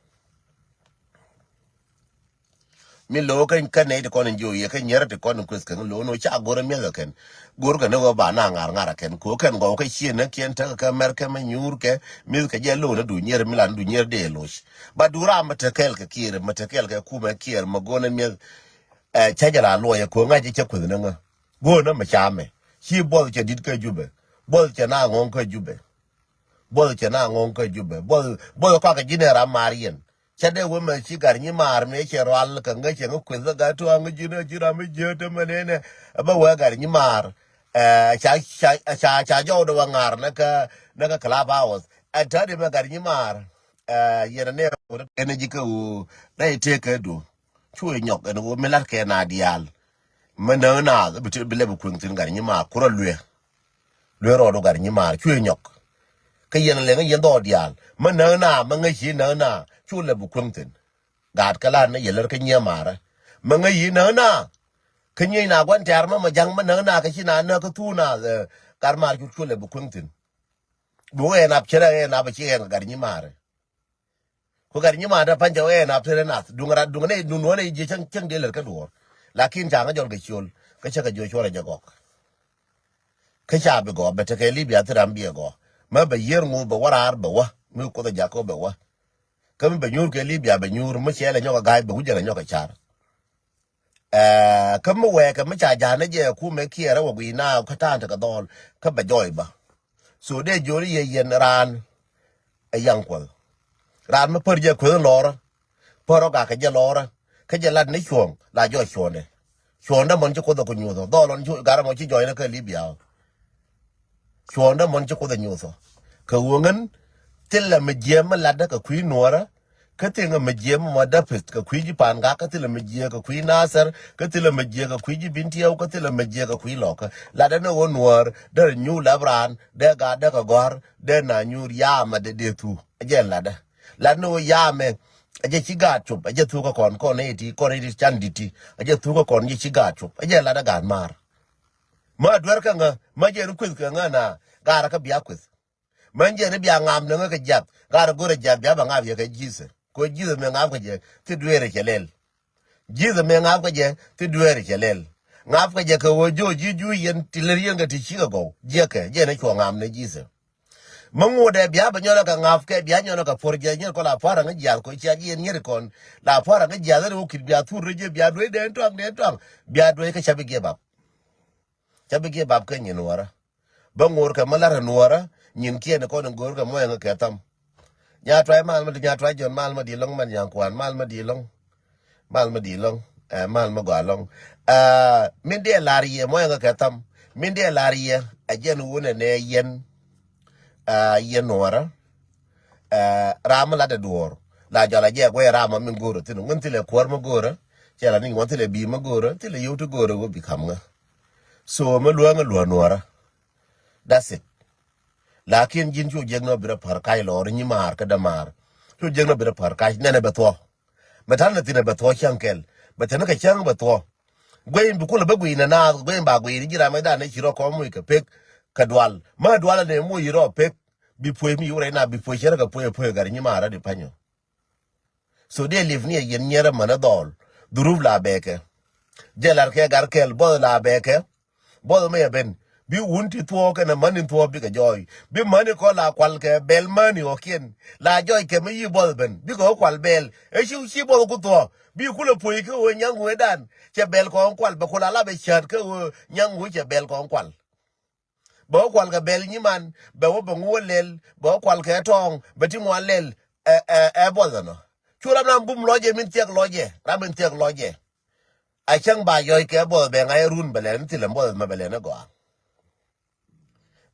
Mi lo̱o̱ kä kä nɛy ti kɔn in jiö yɛ kä nyɛrɛ ti kɔn in kueth kɛ lo̱o̱ ni ca go̱o̱r miɛth kɛ kɛn. Go̱o̱r kɛ ni ɣöö ba na ŋa̱r ŋa̱r kɛ kɛn ko̱ kɛn gɔw kä ciënä kiɛn tekɛ kä mɛr kɛ mɛ nyuur kɛ mi̱th kɛ jɛ lo̱o̱ ni du nyɛr mi lan du nyɛr dee lo̱c. Ba du raam mɛ te kɛɛl kɛ Kiir mɛ te kɛɛl kɛ kumɛ Kiir mɛ go̱o̱r nɛ miɛth. Ɛ cä jɛ la luɔyɛ ko̱ ŋa̱c jɛ cɛ kueth ni ŋä. Go̱o̱r nɛ mɛ camɛ ci buɔth cɛ di̱t kä Jubɛ. Buɔth cɛ na ŋɔ̱ŋ kä Jubɛ. Buɔth cɛ na ŋɔ̱ŋ kä Jubɛ. Buɔth buɔth kɔakɛ ji̱n ɛ ram maar yɛn. Cɛ dee wee mɛ ci gat nyi maar mëë cɛ rual kɛ ŋä cɛ ŋä kueth kä gat tuaŋ ji̱n ɛ ji̱ ram mi jiäätdä mɛ nɛnɛ. Ɛ bä wee gat nyi maar. Ɛ ca ca ca ca jɔwdɛ wä ŋa̱r nɛ kä nɛ kä Clubhouse. Ɛ tätdɛ mɛ gat nyi maar. Ɛ yɛn ɛ nɛ ɣöö rɛ kɛn ji̱ kä ɣöö rɛy tëëk kɛ duɔ̱. Cuɛ nyɔk ɛn ɣöö mi la̱t kɛ na diaal. Mä näk naath bi ti bi lɛp bi kueŋ thi̱n gat nyimaar kurä lueɛ. Lueɛ rɔɔdu gat nyimaar cuɛ nyɔk. Kä yɛn lɛŋ yɛn dhɔɔk diaal mä näk naath mä ŋäc ci näk naath cu lɛp bi kueŋ thi̱n. Gaat kä la̱r ni yɛ lär kä nyimaarä mä ŋäc ci näk naath. Kä nyiec na gua̱n tɛ̈r mä ma ja̱ŋ mä näk naath kä ci na näk kä thuun naath. Gat maar cu cu lɛp bi kueŋ thi̱n. Duŋ ɛ nap cɛ rɛ ɛ nap ci ɛ gat nyimaarä. Ku gat nyimaarä pa̱ny cɛ ɛ nap te rɛ nath duŋ rat duŋ nɛ duŋ nuɔ̱n ɛ jiɛ cäŋ cäŋ dee lät kä duɔ̱ɔ̱r. Lakin ca ŋä jɔl kɛ ciöl kä cä kɛ jiɔ cuɔl ɛ jɛ gɔk. Kä ca bi gɔk bɛ tekɛ Libia thi ram biɛ gɔk. Mä bɛ yiër ŋu bɛ wä raar bɛ wä mi kuoth ɛ jak kä bɛ wä. Kä mi bɛ nyuur kɛ Libia bɛ nyuur mi ciɛl ɛ nyɔk ɛ ga̱a̱c bɛ wi̱c jɛ lɛ nyɔk ɛ car. Ɛ kä mi wɛɛkɛ mi ca ja̱a̱n ni jɛ kumɛ kiɛɛrä wä gui̱i̱ na kä ta̱a̱n tekɛ dhɔl kä bɛ jɔɔy bä. So dee jiöl yɛ yɛn raan ɛ yaŋ kuɔth. Raan mi pär jɛ kueth lɔɔrä pär ɔ gakɛ jɛ lɔɔrä kä jɛ lat ni cuɔ̱ɔ̱ŋ la jɔɔc cuɔ̱ɔ̱ndɛ. Cuɔ̱ɔ̱ndɛ mɔn ci kuoth ɔ ku nyuuth ɔ dhɔl ɔn ci garɛ mɔ ci jɔɔy ni kä Libia ɔ. Cuɔ̱ɔ̱ndä mɔn ci kuoth ɛ nyuuthɔ kɛ ɣöö ŋän thilɛ mi jiɛɛm mi latdä kɛ kui̱ nuɔ̱ɔ̱rä. Kä thilɛ mi jiɛɛm mɔ däpith kɛ kui̱ ji̱ pa̱a̱n gak kä thilɛ mi jiɛɛk kɛ kui̱ nathɛr kä thilɛ mi jiɛɛk kɛ kui̱ ji̱ bin tiɛw kä thilɛ mi jiɛɛk kɛ kui̱ lɔkä. Latdä ni ɣöö nuɔ̱ɔ̱r därɛ nyuuth lap raan dee gatdä kɛ gɔ̱a̱r dee na nyuur yaamɛ dee dee thuk ɛ jɛn latdä. Lat ni ɣöö yaamɛ ɛ jɛ ci gaat cop ɛ jɛ thuk kä kɔn kɔn ɛ ti kɔn ɛ ti can di̱t ti ɛ jɛ thuk kä kɔn jɛ ci gaat cop ɛ jɛ latdä gaat maar. Mä duer kä ŋä mä jɛ ni kueth kä ŋä na. Garɛ kä bia kueth. Mä jɛ ni bia ŋam ni ŋä kä jiath garɛ go̱rɛ jiath bia bɛ ŋam yɛ kä ji̱thɛ. Ko ji̱thɛ mi ŋam kä jɛ ti dueerɛ cɛ lɛl. Ji̱thɛ mi ŋam kä jɛ ti dueerɛ cɛ lɛl. Ŋam kä jɛ kɛ ɣöö jo̱o̱ ji̱ juuc yɛn ti lär yɛn kɛ ti cikɛ gɔw jiɛkɛ jɛ ni cuɔ ŋam ni ji̱thɛ. Mä ŋuudɛ bia bɛ nyɔnɛ kɛ ŋam kɛ bia nyɔnɛ kɛ puɔr jɛ nyier kɔ la pua̱r aŋä jiath ko cia jiɛn nyier kɔn la pua̱r aŋä jiath ni wä kit bia thur rɛ jɛ bia duec dɛn tuaŋ dɛn tuaŋ bia duec kä ca bi giɛ bap. Ca bi giɛ bap kä nyin nuɔrä. Bä ŋo̱o̱r kɛ mä la̱rä nuɔrä nyin kiɛn kɔn in go̱o̱r kɛ muɔyɛ ŋä kɛ tham. Nya tuay mal mä di nya tuay jɔn mal mä di lɔŋ man nyaŋ kuan mal mä di lɔŋ. Mal mä di lɔŋ ɛ mal mä gɔa lɔŋ. Ɛ min diɛ lar yɛ muɔyɛ ŋä kɛ tham min diɛ lar yɛ ɛ jɛn wunɛ nɛ yɛn. Ɛ yɛn nuɔrä. Ɛ ram mä lat ɛ duɔr la jɔl a jɛ guɛ ram mä min go̱o̱rä thin ŋun thilɛ kuɔr mä go̱o̱rä. Cɛ la ni ŋun thilɛ bi mä go̱o̱rä thilɛ yio̱w ti go̱o̱rä wä bi kam ŋä. So mi luäŋ luä nuɔrä. That's it. Lakin ji̱n cu jiäk nɔ bi rɛ pär kac lɔr nyi maar kä dämaar. Cu jiäk nɔ bi rɛ pär kac nɛnɛ bɛ thuɔ. Bɛ ta̱n ni thin bɛ thuɔ cäŋ kɛl bɛ thin kɛ cäŋ bɛ thuɔ. Guey bi kulɛ bä guiy nɛ naath guey ba guiy ni ji̱ ram dan ni ci rɔ kɔm muc kɛ pek. Kɛ dual mä dual ni muc rɔ pek. Bi puec mi yuw rɛy na bi puec cɛ rɛ kɛ puec puec gat nyi maar rɛ di pa̱nyɔ. So diɛ lip ni ɛ yɛn nyɛrɛ mänä dhɔl. Dhuruf la bɛɛkɛ. Jɛ lar kɛ gar kɛl buɔth la bɛɛkɛ. Buɔth mɛ yɛ ben bi wun ti thuɔɔk kɛnɛ mäni thuɔɔk bikɛ jɔɔy bi mäni kɔ la kual kɛ bɛl mäni ɣɔkiɛn. La jɔɔy kɛ mi yi buɔth ben bikɛ ɣä kual bɛl ɛ ci ci buɔth ku thuɔɔk bi kulɛ puɔy kä ɣöö nyaŋ ɣöö dan. Cɛ bɛl kɔn kual bɛ kula la bɛ cät kä ɣöö nyaŋ ɣöö cɛ bɛl kɔn kual. Bɛ wä kual kɛ bɛl nyiman bɛ wä bɛ ŋuɔ lɛl bɛ wä kual kɛ tɔɔŋ bɛ ti ŋuan lɛl. Ɛ ɛ ɛ buɔth ɛnɔ. Cu ram nan bum lɔcɛ min thiɛk lɔcɛ ram min thiɛk lɔcɛ. A cäŋ ba yɔc kɛ buɔth bɛ ŋa̱c run bɛ lɛn thilɛ buɔth mɛ bɛ lɛn gɔaa.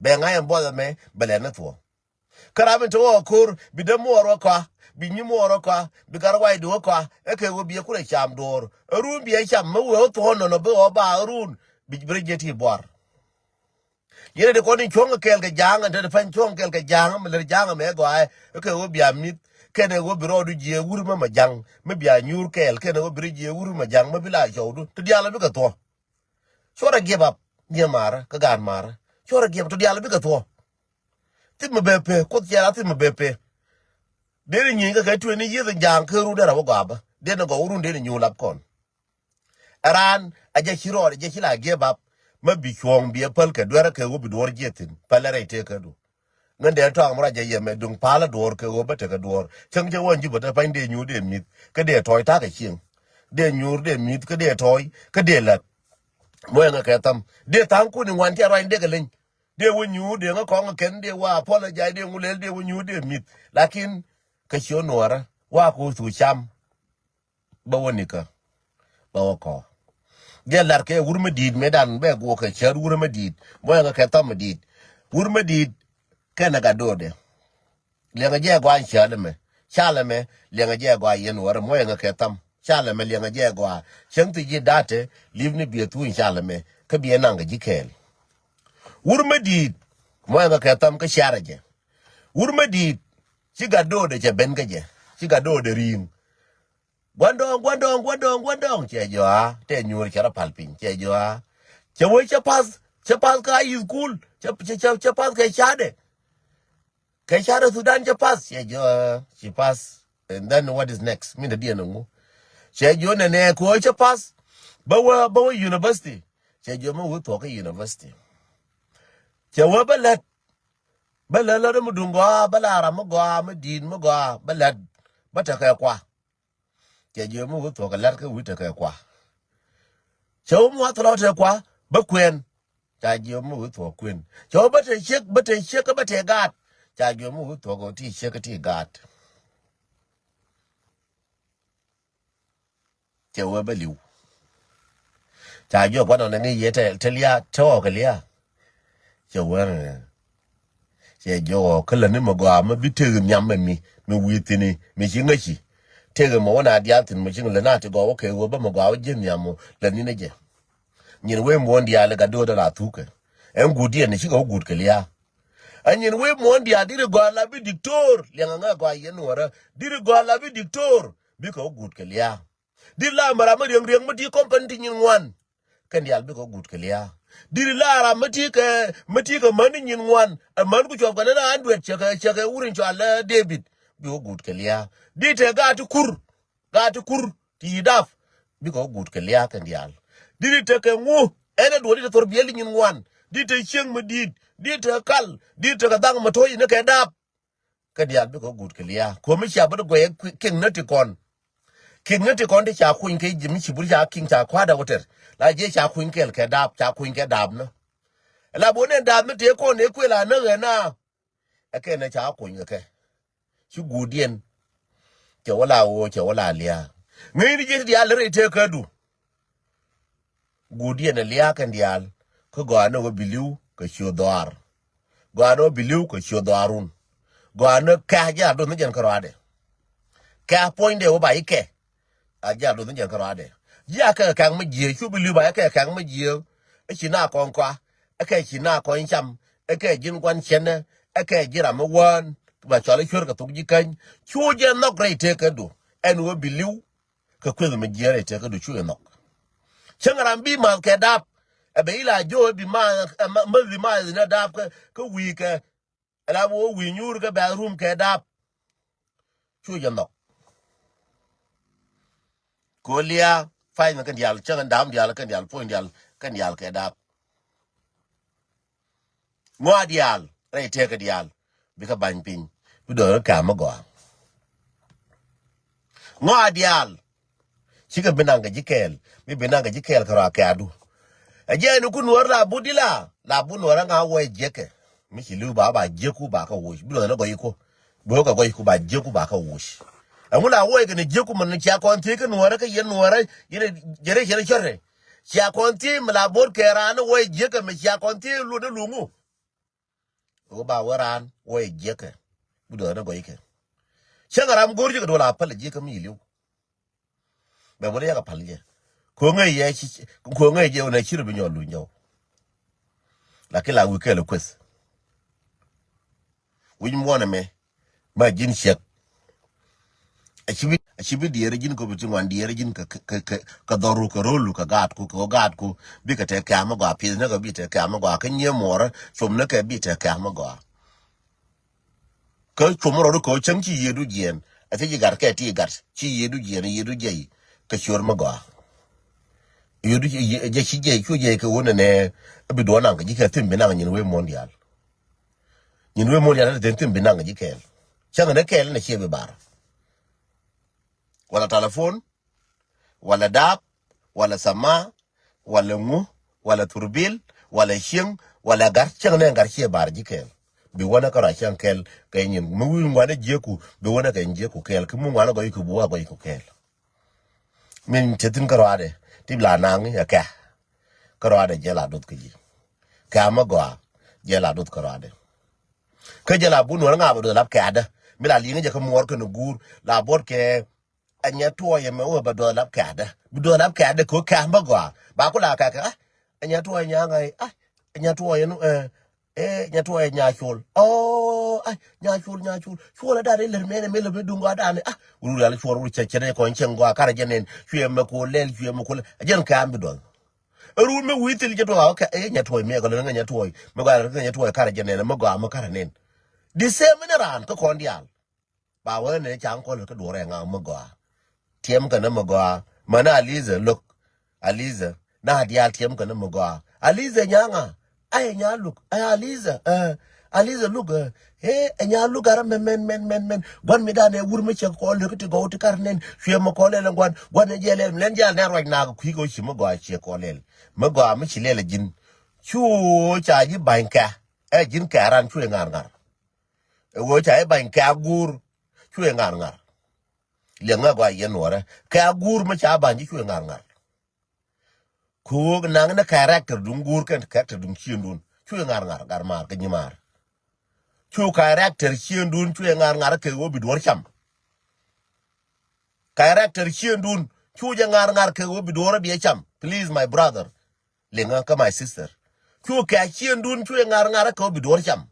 Bɛ ŋa̱c buɔth mɛ bɛ lɛn thuɔ. Kä ram min te wä ko̱r bi dämuɔɔr wä kɔa bi nyimuɔɔr wä kɔa bi gar wac di wä kɔa. Ɛ kɛ wä bi ɛ kulɛ cam duɔɔr ɛ run bi ɛ cam mi wee wä thuɔ̱ɔ̱n nɔnɔ bi wä ba ɛ run. Bi bi rɛ jiɛ ti buar. Yɛn ɛ di kɔn in cuɔ̱ŋ kɛ kɛɛl kɛ ja̱a̱ŋ ɛn te di pa̱ny cuɔ̱ŋ kɛɛl kɛ ja̱a̱ŋ mi lär ja̱a̱ŋ mɛ gɔaaɛ. Ɛ kɛ wä bia mi̱th kɛn ɛ wä bi rɔɔdu jiɛ wur mi ma ja̱ŋ mi bia nyuur kɛɛl kɛn ɛ wä bi rɛ jiɛ wur mi ma ja̱ŋ mi bi la cɔwdu ti diaal ɛ bikɛ thuɔ̱ɔ̱. Cuɔrɛ giɛp ap. Nhiɛ marä kä gaat marä. Cuɔrɛ giɛp tɔ diaal bikɛ thuɔ̱ɔ̱. Thim mi bɛ pee kuoth ciɛɛl a thim mi bɛ pee. Deri nyieny kä kɛ tueni yieth ja̱a̱ŋ ker wun derɛ wä gɔaa bä deni gɔw wä run deni nyuul ap kɔn. Ɛ raan a jɛ ci rɔɔd a jɛ ci la giɛp ap. Mä bi cuɔ̱ɔ̱ŋ bi ɛ päl kɛ duerä kɛ wä bi duɔ̱ɔ̱r jiɛth thi̱n pälɛ rɛy tëë kädu. Ŋän dee tɔaŋ mi ruac jɛ yɛmɛ duŋ palä duɔ̱ɔ̱r kɛ ɣöö bä tekɛ duɔ̱ɔ̱r cäŋ cɛ wä nyup ɛ te pany dee nyuur dee mi̱th kä dee tɔ̱ɔ̱c ta̱kɛ cieŋ. Dee nyuur dee mi̱th kä dee tɔ̱ɔ̱c kä dee la̱t. Muɔ̱yɛ ŋä kɛ tham dee tha̱a̱ŋ kun i̱ ŋuan cɛ ruac dee kɛ leny. Dee wä nyuur dee ŋä kɔŋ kɛn dee wä apologize dee ŋu lɛl dee wä nyuur dee mi̱th. Lakin kɛ ciö nuɔɔrä wa ku thuk cam. Bä wä nikä bä wä kɔ. Jɛ lar kɛ wur mi di̱i̱t mëë dan bɛ guɔ kɛ cär wur mi di̱i̱t. Mɔ yɛn kɛ thɔm mi di̱i̱t wur mi di̱i̱t. Kɛnɛ gat do̱o̱dɛ liɛŋɛ jɛ gɔaa in cäl ɛmɛ. Cäl ɛmɛ liɛŋɛ jɛ gɔaa yɛn wär mɔ yɛn kɛ thɔm. Ca lɛ mɛ liɛŋɛ jɛ gɔaa. Cäŋ thi ji̱ da̱t te li̱p ni biɛ thuny ca lɛ mɛ. Kä biɛ naŋ kɛ ji̱ kɛɛl. Wur mi di̱i̱t. Mɔ ɛŋɛ kɛ tham kä ciarɛ jɛ. Wur mi di̱i̱t. Ci gat doodɛ cɛ ben kä jɛ. Ci gat doodɛ ri̱i̱ŋ. Guandɔŋ, guandɔŋ, guandɔŋ, guandɔŋ. Cɛ jɔa. Tɛ nyuur cɛ rɔ pal piny. Cɛ jɔa. Cɛ wee cɛ path. Cɛ path kä high school. Cɛ, cɛ, cɛ, cɛ path kɛ ca̱dɛ. Kɛ ca̱dɛ Sudan cɛ path. Cɛ jɔa. Ci path. And then what is next? Min dɛ diɛn ŋu. Cɛ jɔa nɛ nɛ kɛ wee cɛ path. Bä wee, bä wee university. Cɛ jɔa mi wee thuɔk kä university. Cɛ wee bä lät. Bä lät lät mi duŋ gɔaa, bä la ram mi gɔaa, mi di̱i̱t mi gɔaa, bä lät. Bä tekɛ kua. Cɛ jiök mi wä thuɔ̱k kɛ la̱t kä wi̱c tekɛ kua. Cɛ wä mi wä thilɔ tekɛ kua bä kuɛn. Ca jiök mi wä thuɔ̱k kuɛn. Cɛ wä bä te ciek, bä te ciek kä bä te gaat. Ca jiök mi wä thuɔ̱k kɛ ti ciek kä ti gaat. Cɛ wä bä li̱w. Ca jiök gua̱n ɔ nɛ ŋi̱i̱c yɛ te, te lia̱a̱, te ɣɔw kɛ lia̱a̱. Cɛ wä nɛ. Cɛ jiök ɔ kä lät ni mɛ gɔaa mɛ bi tëëk nhiam mɛ mi, mi wi̱i̱ thi̱n i̱, mi ci ŋäci. Tëëk mɛ wä na diaal thi̱n mɛ ci ŋä lät na ti gɔaa wä kɛ wä bä mɛ gɔaa wä ji̱ nhiam mɔ lät ni ni jɛ. Nyin wee muɔ̱ɔ̱n diaal i̱ gat do̱o̱dä la thukɛ. Ɛn guut diɛn i̱ cikɛ wä guut kɛ lia̱a̱. Ɛn nyin wee muɔ̱ɔ̱n diaal diri gɔaa la bi diktor, liɛŋɛ ŋä gɔaa yɛn nuɔrä. Diri gɔaa la bi diktor, bikɛ wä guut kɛ lia̱a̱. Dit la mɛ ram mi riɛŋ riɛŋ mi ti company ti nyin ŋuan. Kɛn diaal bikɛ wä guut kɛ lia̱a̱. Dit la ram mi ti kɛ, mi ti kɛ män ni nyin ŋuan. Ɛ män ku cuɔp kɛ ni na andrew cɛ kɛ, cɛ kɛ wur in cɔal ɛ David. Bikɛ wä guut kɛ lia̱a̱. Dit tɛ gaat ti kur. Gaat ti kur ti yi dap. Bikɛ wä guut kɛ lia̱a̱ kɛn diaal. Dit tɛ kɛ ŋu. Ɛn ɛ duɔl dit tɛ thor biɛl ni nyin ŋuan. Dit tɛ cieŋ mi di̱i̱t. Dit tɛ kal. Dit tɛ kɛ dhaŋ mi to̱c ni kɛ dap. Kä diaal bikɛ wä guut kɛ lia̱a̱. Kuɔ̱mi cia bä ti guɛy ɛ kiŋ ni ti kɔn. Kiŋ ni ti kɔn ti ca kuny kɛ ji̱ mi ci bur ca kiŋ ca kua̱r dee wä tɛr. La jiɛ ca kuny kɛɛl kɛ daap, ca kuny kɛ daap ni. La bun ɛn daap mi tëë kɔn ëë kuël a näk ɛ na. Ɛ kɛn ɛ ca kuny kɛ kɛ. Ci guut diɛn. Cɛ wä la ɣöö, cɛ wä la lia̱a̱. Ŋäcni jiɛ ti diaal rɛy tëëkädu. Guut diɛn ɛ lia̱a̱ kɛn diaal. Kä gɔaa ni wä bi li̱w kɛ ciö dhɔaar. Gɔaa ni wä bi li̱w kɛ ciö dhɔaarun. Gɔaa ni kɛ a ji̱ a do̱th ni jɛn kärɔaadɛ. Kɛ a puɔ̱nydɛ wä ba i̱ kɛ. A ji̱ a do̱th ni jɛn kärɔaadɛ. Ji̱ a kɛ kɛ kɛ̈ŋ mi jiääk cu bi li̱w ba i̱ kɛ kɛ kɛ̈ŋ mi jiääk. I̱ ci na kɔn kɔa. I̱ kɛ ci na kɔn cam. I̱ kɛ ji̱n gua̱n cɛnɛ. I̱ kɛ ji̱ ram mi wäär. Ba cɔl i̱ cuer kɛ thok ji̱ käny. Cu jɛ nhɔk rɛy tëëkädu. Ɛn wä bi li̱w. Kɛ kueth mi jiɛɛr ɛ tëkä du cu ɛ nhɔk. Cäŋ ram bi math kɛ dap. Ɛ bɛ ila jo bi math, ɛ ma, math bi math ni dap kä, kä wi̱i̱ kɛ. Ɛ la bi wä wi̱i̱ nyuur kɛ bɛ rum kɛ dap. Cu jɛ nhɔk. Ko lia̱a̱, pay ni kɛn diaal, cäŋ dam diaal, kɛn diaal, puɔ̱ny diaal, kɛn diaal kɛ dap. Ŋɔa diaal rɛy tëëkä diaal bikɛ bany piny bi dɔɔr kɛ amä gɔaa. Ŋɔa diaal cikɛ bi naŋ kɛ ji̱ kɛɛl, bi bi naŋ kɛ ji̱ kɛɛl kɛ rɔa kɛadu. Ɛ jɛɛn ku nuɔr la but ila la but nuɔr aŋa wä jiɛkɛ. Mi ci li̱w ba ba jiɛku ba kä woc bi dɔɔr ni gɔyiku. Bi wä kɛ gɔyiku ba jiɛku ba kä woc. Ɛŋu la woc kɛ ni jiɛku mɛn cia kɔn thiec kä nuɔrä kä yɛn nuɔrä yɛn jɛrɛ cɛrɛ cɔrɛ. Cia kɔn thiec mi la bo̱o̱t kɛ raan ni wä jiäkä mi cia kɔn thiec luɔt ni luŋu. Wä ba wä raan wä jiäkä. Bi duɔth ni gɔy kɛ. Cäŋ ram go̱r ji̱ kɛ duɔl a päl jiäkä mi li̱w. Bɛ wä ni yak a päl jɛ. Ko̱ŋɛ yɛ ci ko̱ŋɛ jɛ wä ni ci rɔ bi nyɔl luny jɔw. Lakin la wi̱i̱ kɛɛl kueth. Wi̱c muɔ̱ɔ̱n ɛmɛ ma ji̱n ciɛk. A ci bi, a ci bi diɛɛr ji̱n kɛ bi ti ŋuan diɛɛr ji̱n kɛ, kɛ, kɛ, kɛ dhɔru kɛ rolu kɛ gaatku kɛ ɣöö gaatku bikɛ tɛk kɛ̈mä gɔaa pi̱th ni kɛ bi tɛk kɛ̈mä gɔaa kä nyiee muɔɔrä com ni kɛ bi tɛk kɛ̈mä gɔaa. Kä com rɔɔdu kɛ ɣöö cäŋ ci yiëëdu jiɛɛn a thiec ji̱ gat kɛ ti gat ci yiëëdu jiɛɛn yiëëdu jiɛc kɛ ciöör mä gɔaa. Yiëëdu jɛ ci jiɛc cu jiɛc kɛ ɣöö nɛnɛ a bi duɔɔn naŋ kɛ ji̱ kɛ thim bi naŋ nyin wee muɔ̱ɔ̱n diaal. Nyin wee muɔ̱ɔ̱n diaal ni thi̱n thi̱n bi naŋ ji̱ kɛɛl. Cäŋ ni kɛɛl ni ciɛ bi bar. Wala talapon, wala daap, wala thama, wala ŋu, wala thurbil, wala cieŋ, wala gar, cäŋ ni gar ciɛ bar ji̱ kɛɛl. Bi wänä kä rɔ cäŋ kɛɛl kɛ nyin mi wi̱i̱ ŋuan jiäku bi wänä kɛ jiäku kɛɛl ki mi ŋuan gɔyku bi wä gɔyku kɛɛl. Min cɛ thi̱n kä rɔaadɛ ti la naŋ ɛ kɛ. Kä rɔaadɛ jɛ la duth kä ji̱. Kɛ amä gɔaa jɛ la duth kä rɔaadɛ. Kä jɛ la bun wä ŋa̱a̱ bä duth lap kɛ adä mi la liŋ jɛ kä muɔɔr kɛn guur la buɔt kɛ. Ɛ nyɛ tuɔɔyɛ mɛ wä bɛ duɔth lap kɛ̈ɛ̈dä. Bi duɔth lap kɛ̈ɛ̈dä kɛ wä kɛ̈ɛ̈m bä gɔaa. Ba ku la kɛ kɛ, ah, ɛ nyɛ tuɔɔyɛ nyaŋ ɛ, ah, ɛ nyɛ tuɔɔyɛ nu, eh, eh, nyɛ tuɔɔyɛ nya col. Oh, ah, nya col, nya col. Col ɛ dan ilɛr mɛnɛ mi lɛ bi duŋ gɔaa dan, ah, wur wur yal cuɔr wur cɛ cɛ dee kɔn cɛŋ gɔaa karɛ jɛ nɛn. Cuɛ mɛ ko lɛl, cuɛ mɛ ko lɛl. Ɛ jɛn kɛ̈ɛ̈m bi duɔth. Ɛ run mi wi̱i̱ thil jɛ tuɔɔk, okay, eh, nyɛ tuɔɔyɛ mɛ kɛ lɛ ŋɛ nyɛ tuɔɔyɛ. Mɛ gɔaa lɛ ŋɛ nyɛ tuɔɔyɛ karɛ jɛ nɛn, mɛ gɔaa mɛ karɛ nɛn. The same ni raan kä kɔn diaal. Ba wee ni ca̱ŋ kɔl kä duɔrɛ ŋa mi gɔaa. Tiɛm kɛ ni mi gɔaa. Mani Aliza look. Aliza. Na diaal tiɛm kɛ ni mi gɔaa. Aliza nyaŋa. Ay nya look. Ay Aliza. Eh. Aliza look. Eh. Eh, nya look ara mɛn, mɛn, mɛn, mɛn, mɛn. Guan mi dan ɛ wur mi cɛ kɔl lɛ kä ti gɔw ti kar nɛn. Cuɛ mi kɔl lɛ guan. Guan ɛ jɛ lɛ. Lɛn jɛ lɛ ruac na kɛ kui̱ kɛ wä ci mi gɔaa ciɛ kɔl lɛ. Mi gɔaa mi ci lɛ lɛ ji̱n. Cu ca ji̱ ba̱ny kɛ. Ɛ ji̱n kɛ ran cuɛ ŋar ŋar. Ɛ ɣöö ca i̱ ba̱ny kɛ a guur cuɛ ŋa̱r ŋa̱r. Liɛŋ ŋä gɔaa yɛn nuɔrɛ kɛ a guur mi ca ba̱ny ji̱ cuɛ ŋa̱r ŋa̱r. Ku ɣöö naŋ ni character duŋ guur kɛn character duŋ ciëndun cuɛ ŋa̱r ŋa̱r gar maar kä nyimaar. Cu character ciëndun cuɛ ŋa̱r ŋa̱r kɛ ɣöö bi duɔ̱ɔ̱r cam. Character ciëndun cu jɛ ŋa̱r ŋa̱r kɛ ɣöö bi duɔ̱ɔ̱r biɛ cam. Please my brother. Liɛŋ ŋä kä my sister. Cu kɛ a ciëndun cuɛ ŋa̱r ŋa̱r kɛ ɣöö bi duɔ̱ɔ̱r cam.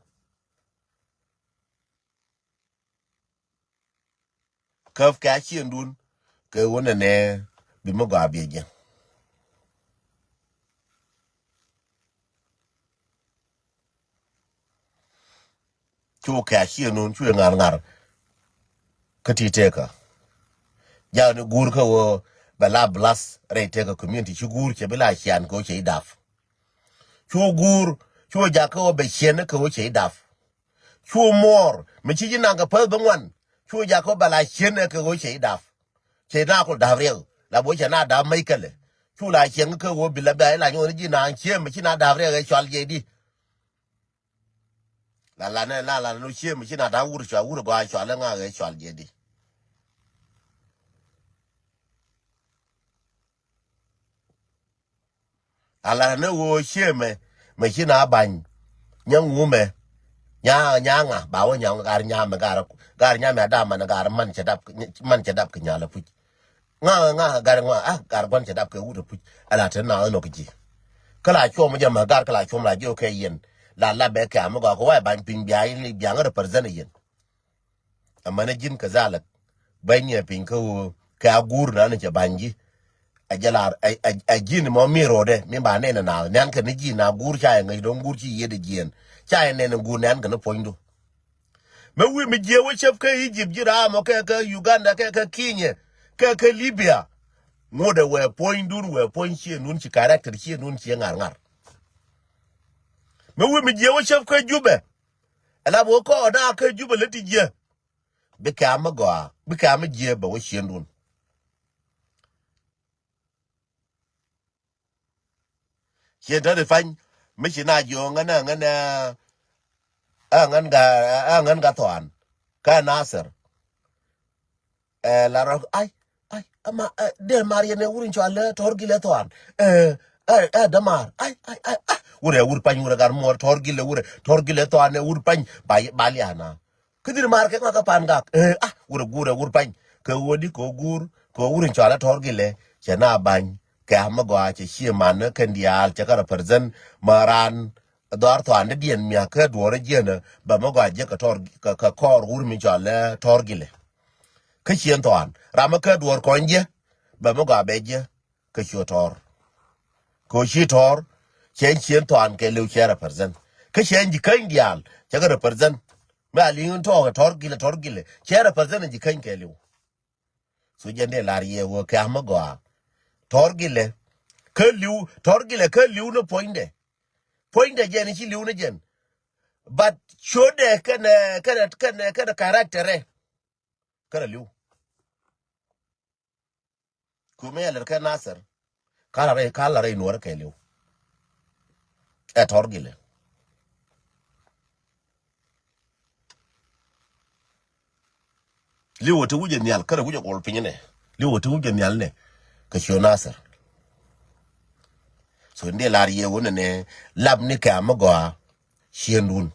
Käp kɛ a ciëndun kɛ ɣöö nɛnɛ bi mi gɔaa biɛ jiɛn. Cu kɛ a ciëndun cuɛ ŋa̱r ŋa̱r. Kä ti tëkä. Ja̱a̱ni guur kä ɣöö bɛ la blast rɛy tëkä community ci guur cɛ bi la cian kɛ ɣöö cɛ i̱ dap. Cu guur cu jakä ɣöö bɛ ciɛn kɛ ɣöö cɛ i̱ dap. Cu muɔɔr mi ci ji̱ naŋ kɛ päth bi ŋuan. Cu jakä ɣöö bɛ la ciɛn kɛ ɣöö cɛ i̱ dap. Cɛ na kul dap riɛk la bo cɛ na dap mec kɛlɛ. Cu la ciɛn kɛ ɣöö bi la bia i̱ la nyuɔn ji̱ naŋ ciɛ mi ci na dap riɛk ɛ cɔal jɛ di. La la nɛ la la nu ciɛ mi ci na dap wur cɔal wur gɔaa cɔal ɛ ŋa ɛ cɔal jɛ di. Ala ni ɣöö ciemɛ mɛ ci na ba̱ny. Nyɛ ŋumɛ nya nya ŋa ba wä nya gar nyamɛ gar gar nyamɛ a dam man gar man cɛ dap man cɛ dap kɛ nyalɛ puc. Ŋa ŋa gar ŋa a gar guan cɛ dap kɛ wut a puc. Ala te na nɔ kɛ ji. Kä la cuɔm jɛ mɛ gar kä la cuɔm la jiɔ kɛ yɛn la la bɛ kɛ amɛ gɔaa kɛ wa ba̱ny piny bia in bia ŋa represent yɛn. Amäni ji̱n kɛ dhalak bäny ɛ piny kä ɣöö kɛ a guur nani cɛ ba̱ny ji̱. A jɛ lar a ji̱n mɔ mi ro̱dɛ mi ba nɛn a naath nɛn kɛ ni ji̱ na guur ca yɛ ŋäc dɔ̱ŋ guur ci yiëëdɛ jiɛɛn ca yɛ nɛn a guur nɛn kɛ ni puɔ̱nydu. Mɛ wi̱i̱ mi jiɛ wä cäp kä Egypt ji̱ raam ɔ kɛ kä Uganda kɛ kä Kenya kɛ kä Libya. Ŋotdɛ wɛ puɔ̱nydun wɛ puɔ̱ny ciëëndun ci character ciëëndun ciɛ ŋa̱r ŋa̱r. Mɛ wi̱i̱ mi jiɛ wä cäp kä Jubɛ. Ɛla bi wä kɔɔr daak kä Jubɛ lät ti jiɛ. Bi kɛ̈m mi gɔaa bi kɛ̈m mi jiɛ bɛ wä ciëndun. Ciɛ tɔ̱ di pany mi ci na jiɔɔŋ ŋän ɛ ŋän ɛ ŋän ga ɛ ŋän ga thɔan kä Nasir. Ɛ la rɔk ai ai ama ɛ dee mar yɛn ɛ wur in cɔal ɛ tɔr gilɛ thɔan. Ɛ ɛ ɛ dee mar ai ai ai ai wur ɛ wur pany wur ɛ gar muɔr tɔr gilɛ wur ɛ tɔr gilɛ thɔan ɛ wur pany ba ba liana. Kä dhil mar kɛ ŋɔak kä pan gak ɛ ah wur ɛ gur ɛ wur pany kɛ ɣöö di kɛ ɣöö gur kɛ ɣöö wur in cɔal ɛ tɔr gilɛ cɛ na bany kɛ amä gɔaa cɛ cie man kɛn diaal cɛ kɛ represent ma raan. Dhɔaar thɔaandä diɛn miak kä duɔ̱ɔ̱rä jiɛnä bɛ mi gɔaa jiäk kɛ tɔr kɛ kɔɔr wur mi cɔal ɛ tɔr gilɛ. Kä cien thɔaan ram mi kä duɔ̱ɔ̱r kɔny jiɛ bɛ mi gɔaa bɛ jiɛ kä cio tɔr. Kɛ ɣöö ci tɔr cɛ cien thɔaan kɛ liw cɛ represent kä cɛ ji̱ käny diaal cɛ kɛ represent. Mi a liŋ in tɔɔk ɛ tɔr gilɛ tɔr gilɛ cɛ represent ji̱ käny kɛ liw. So jɛn dee lar yɛ wee kɛ amä gɔaa. Tɔr gilɛ kä li̱w tɔr gilɛ kä li̱w ni puɔ̱nydɛ. Puɔ̱nydɛ jɛn ci li̱w ni jɛn. But ciötdɛ kɛnɛ kɛnɛ kɛnɛ kɛnɛ character ɛ kɛnɛ li̱w. Kumɛ yɛ lɛr kɛ Nasir. Ka la rɛy ka la rɛy nuɔrɛ kɛ li̱w. Ɛ tɔr gilɛ. Li̱w ɛ ti wi̱cɛ nhial kärɛ wi̱cɛ kol piny nɛ li̱w ɛ ti wi̱cɛ nhial nɛ. Kɛ cio Nasir. So in dee lar yɛ wun nɛ lap ni kɛ amä gɔaa. Ciendun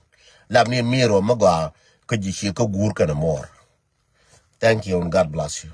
lap ni mir wä mi gɔaa kä ji̱ cie kä guur kɛnɛ muɔɔr. Thank you and God bless you.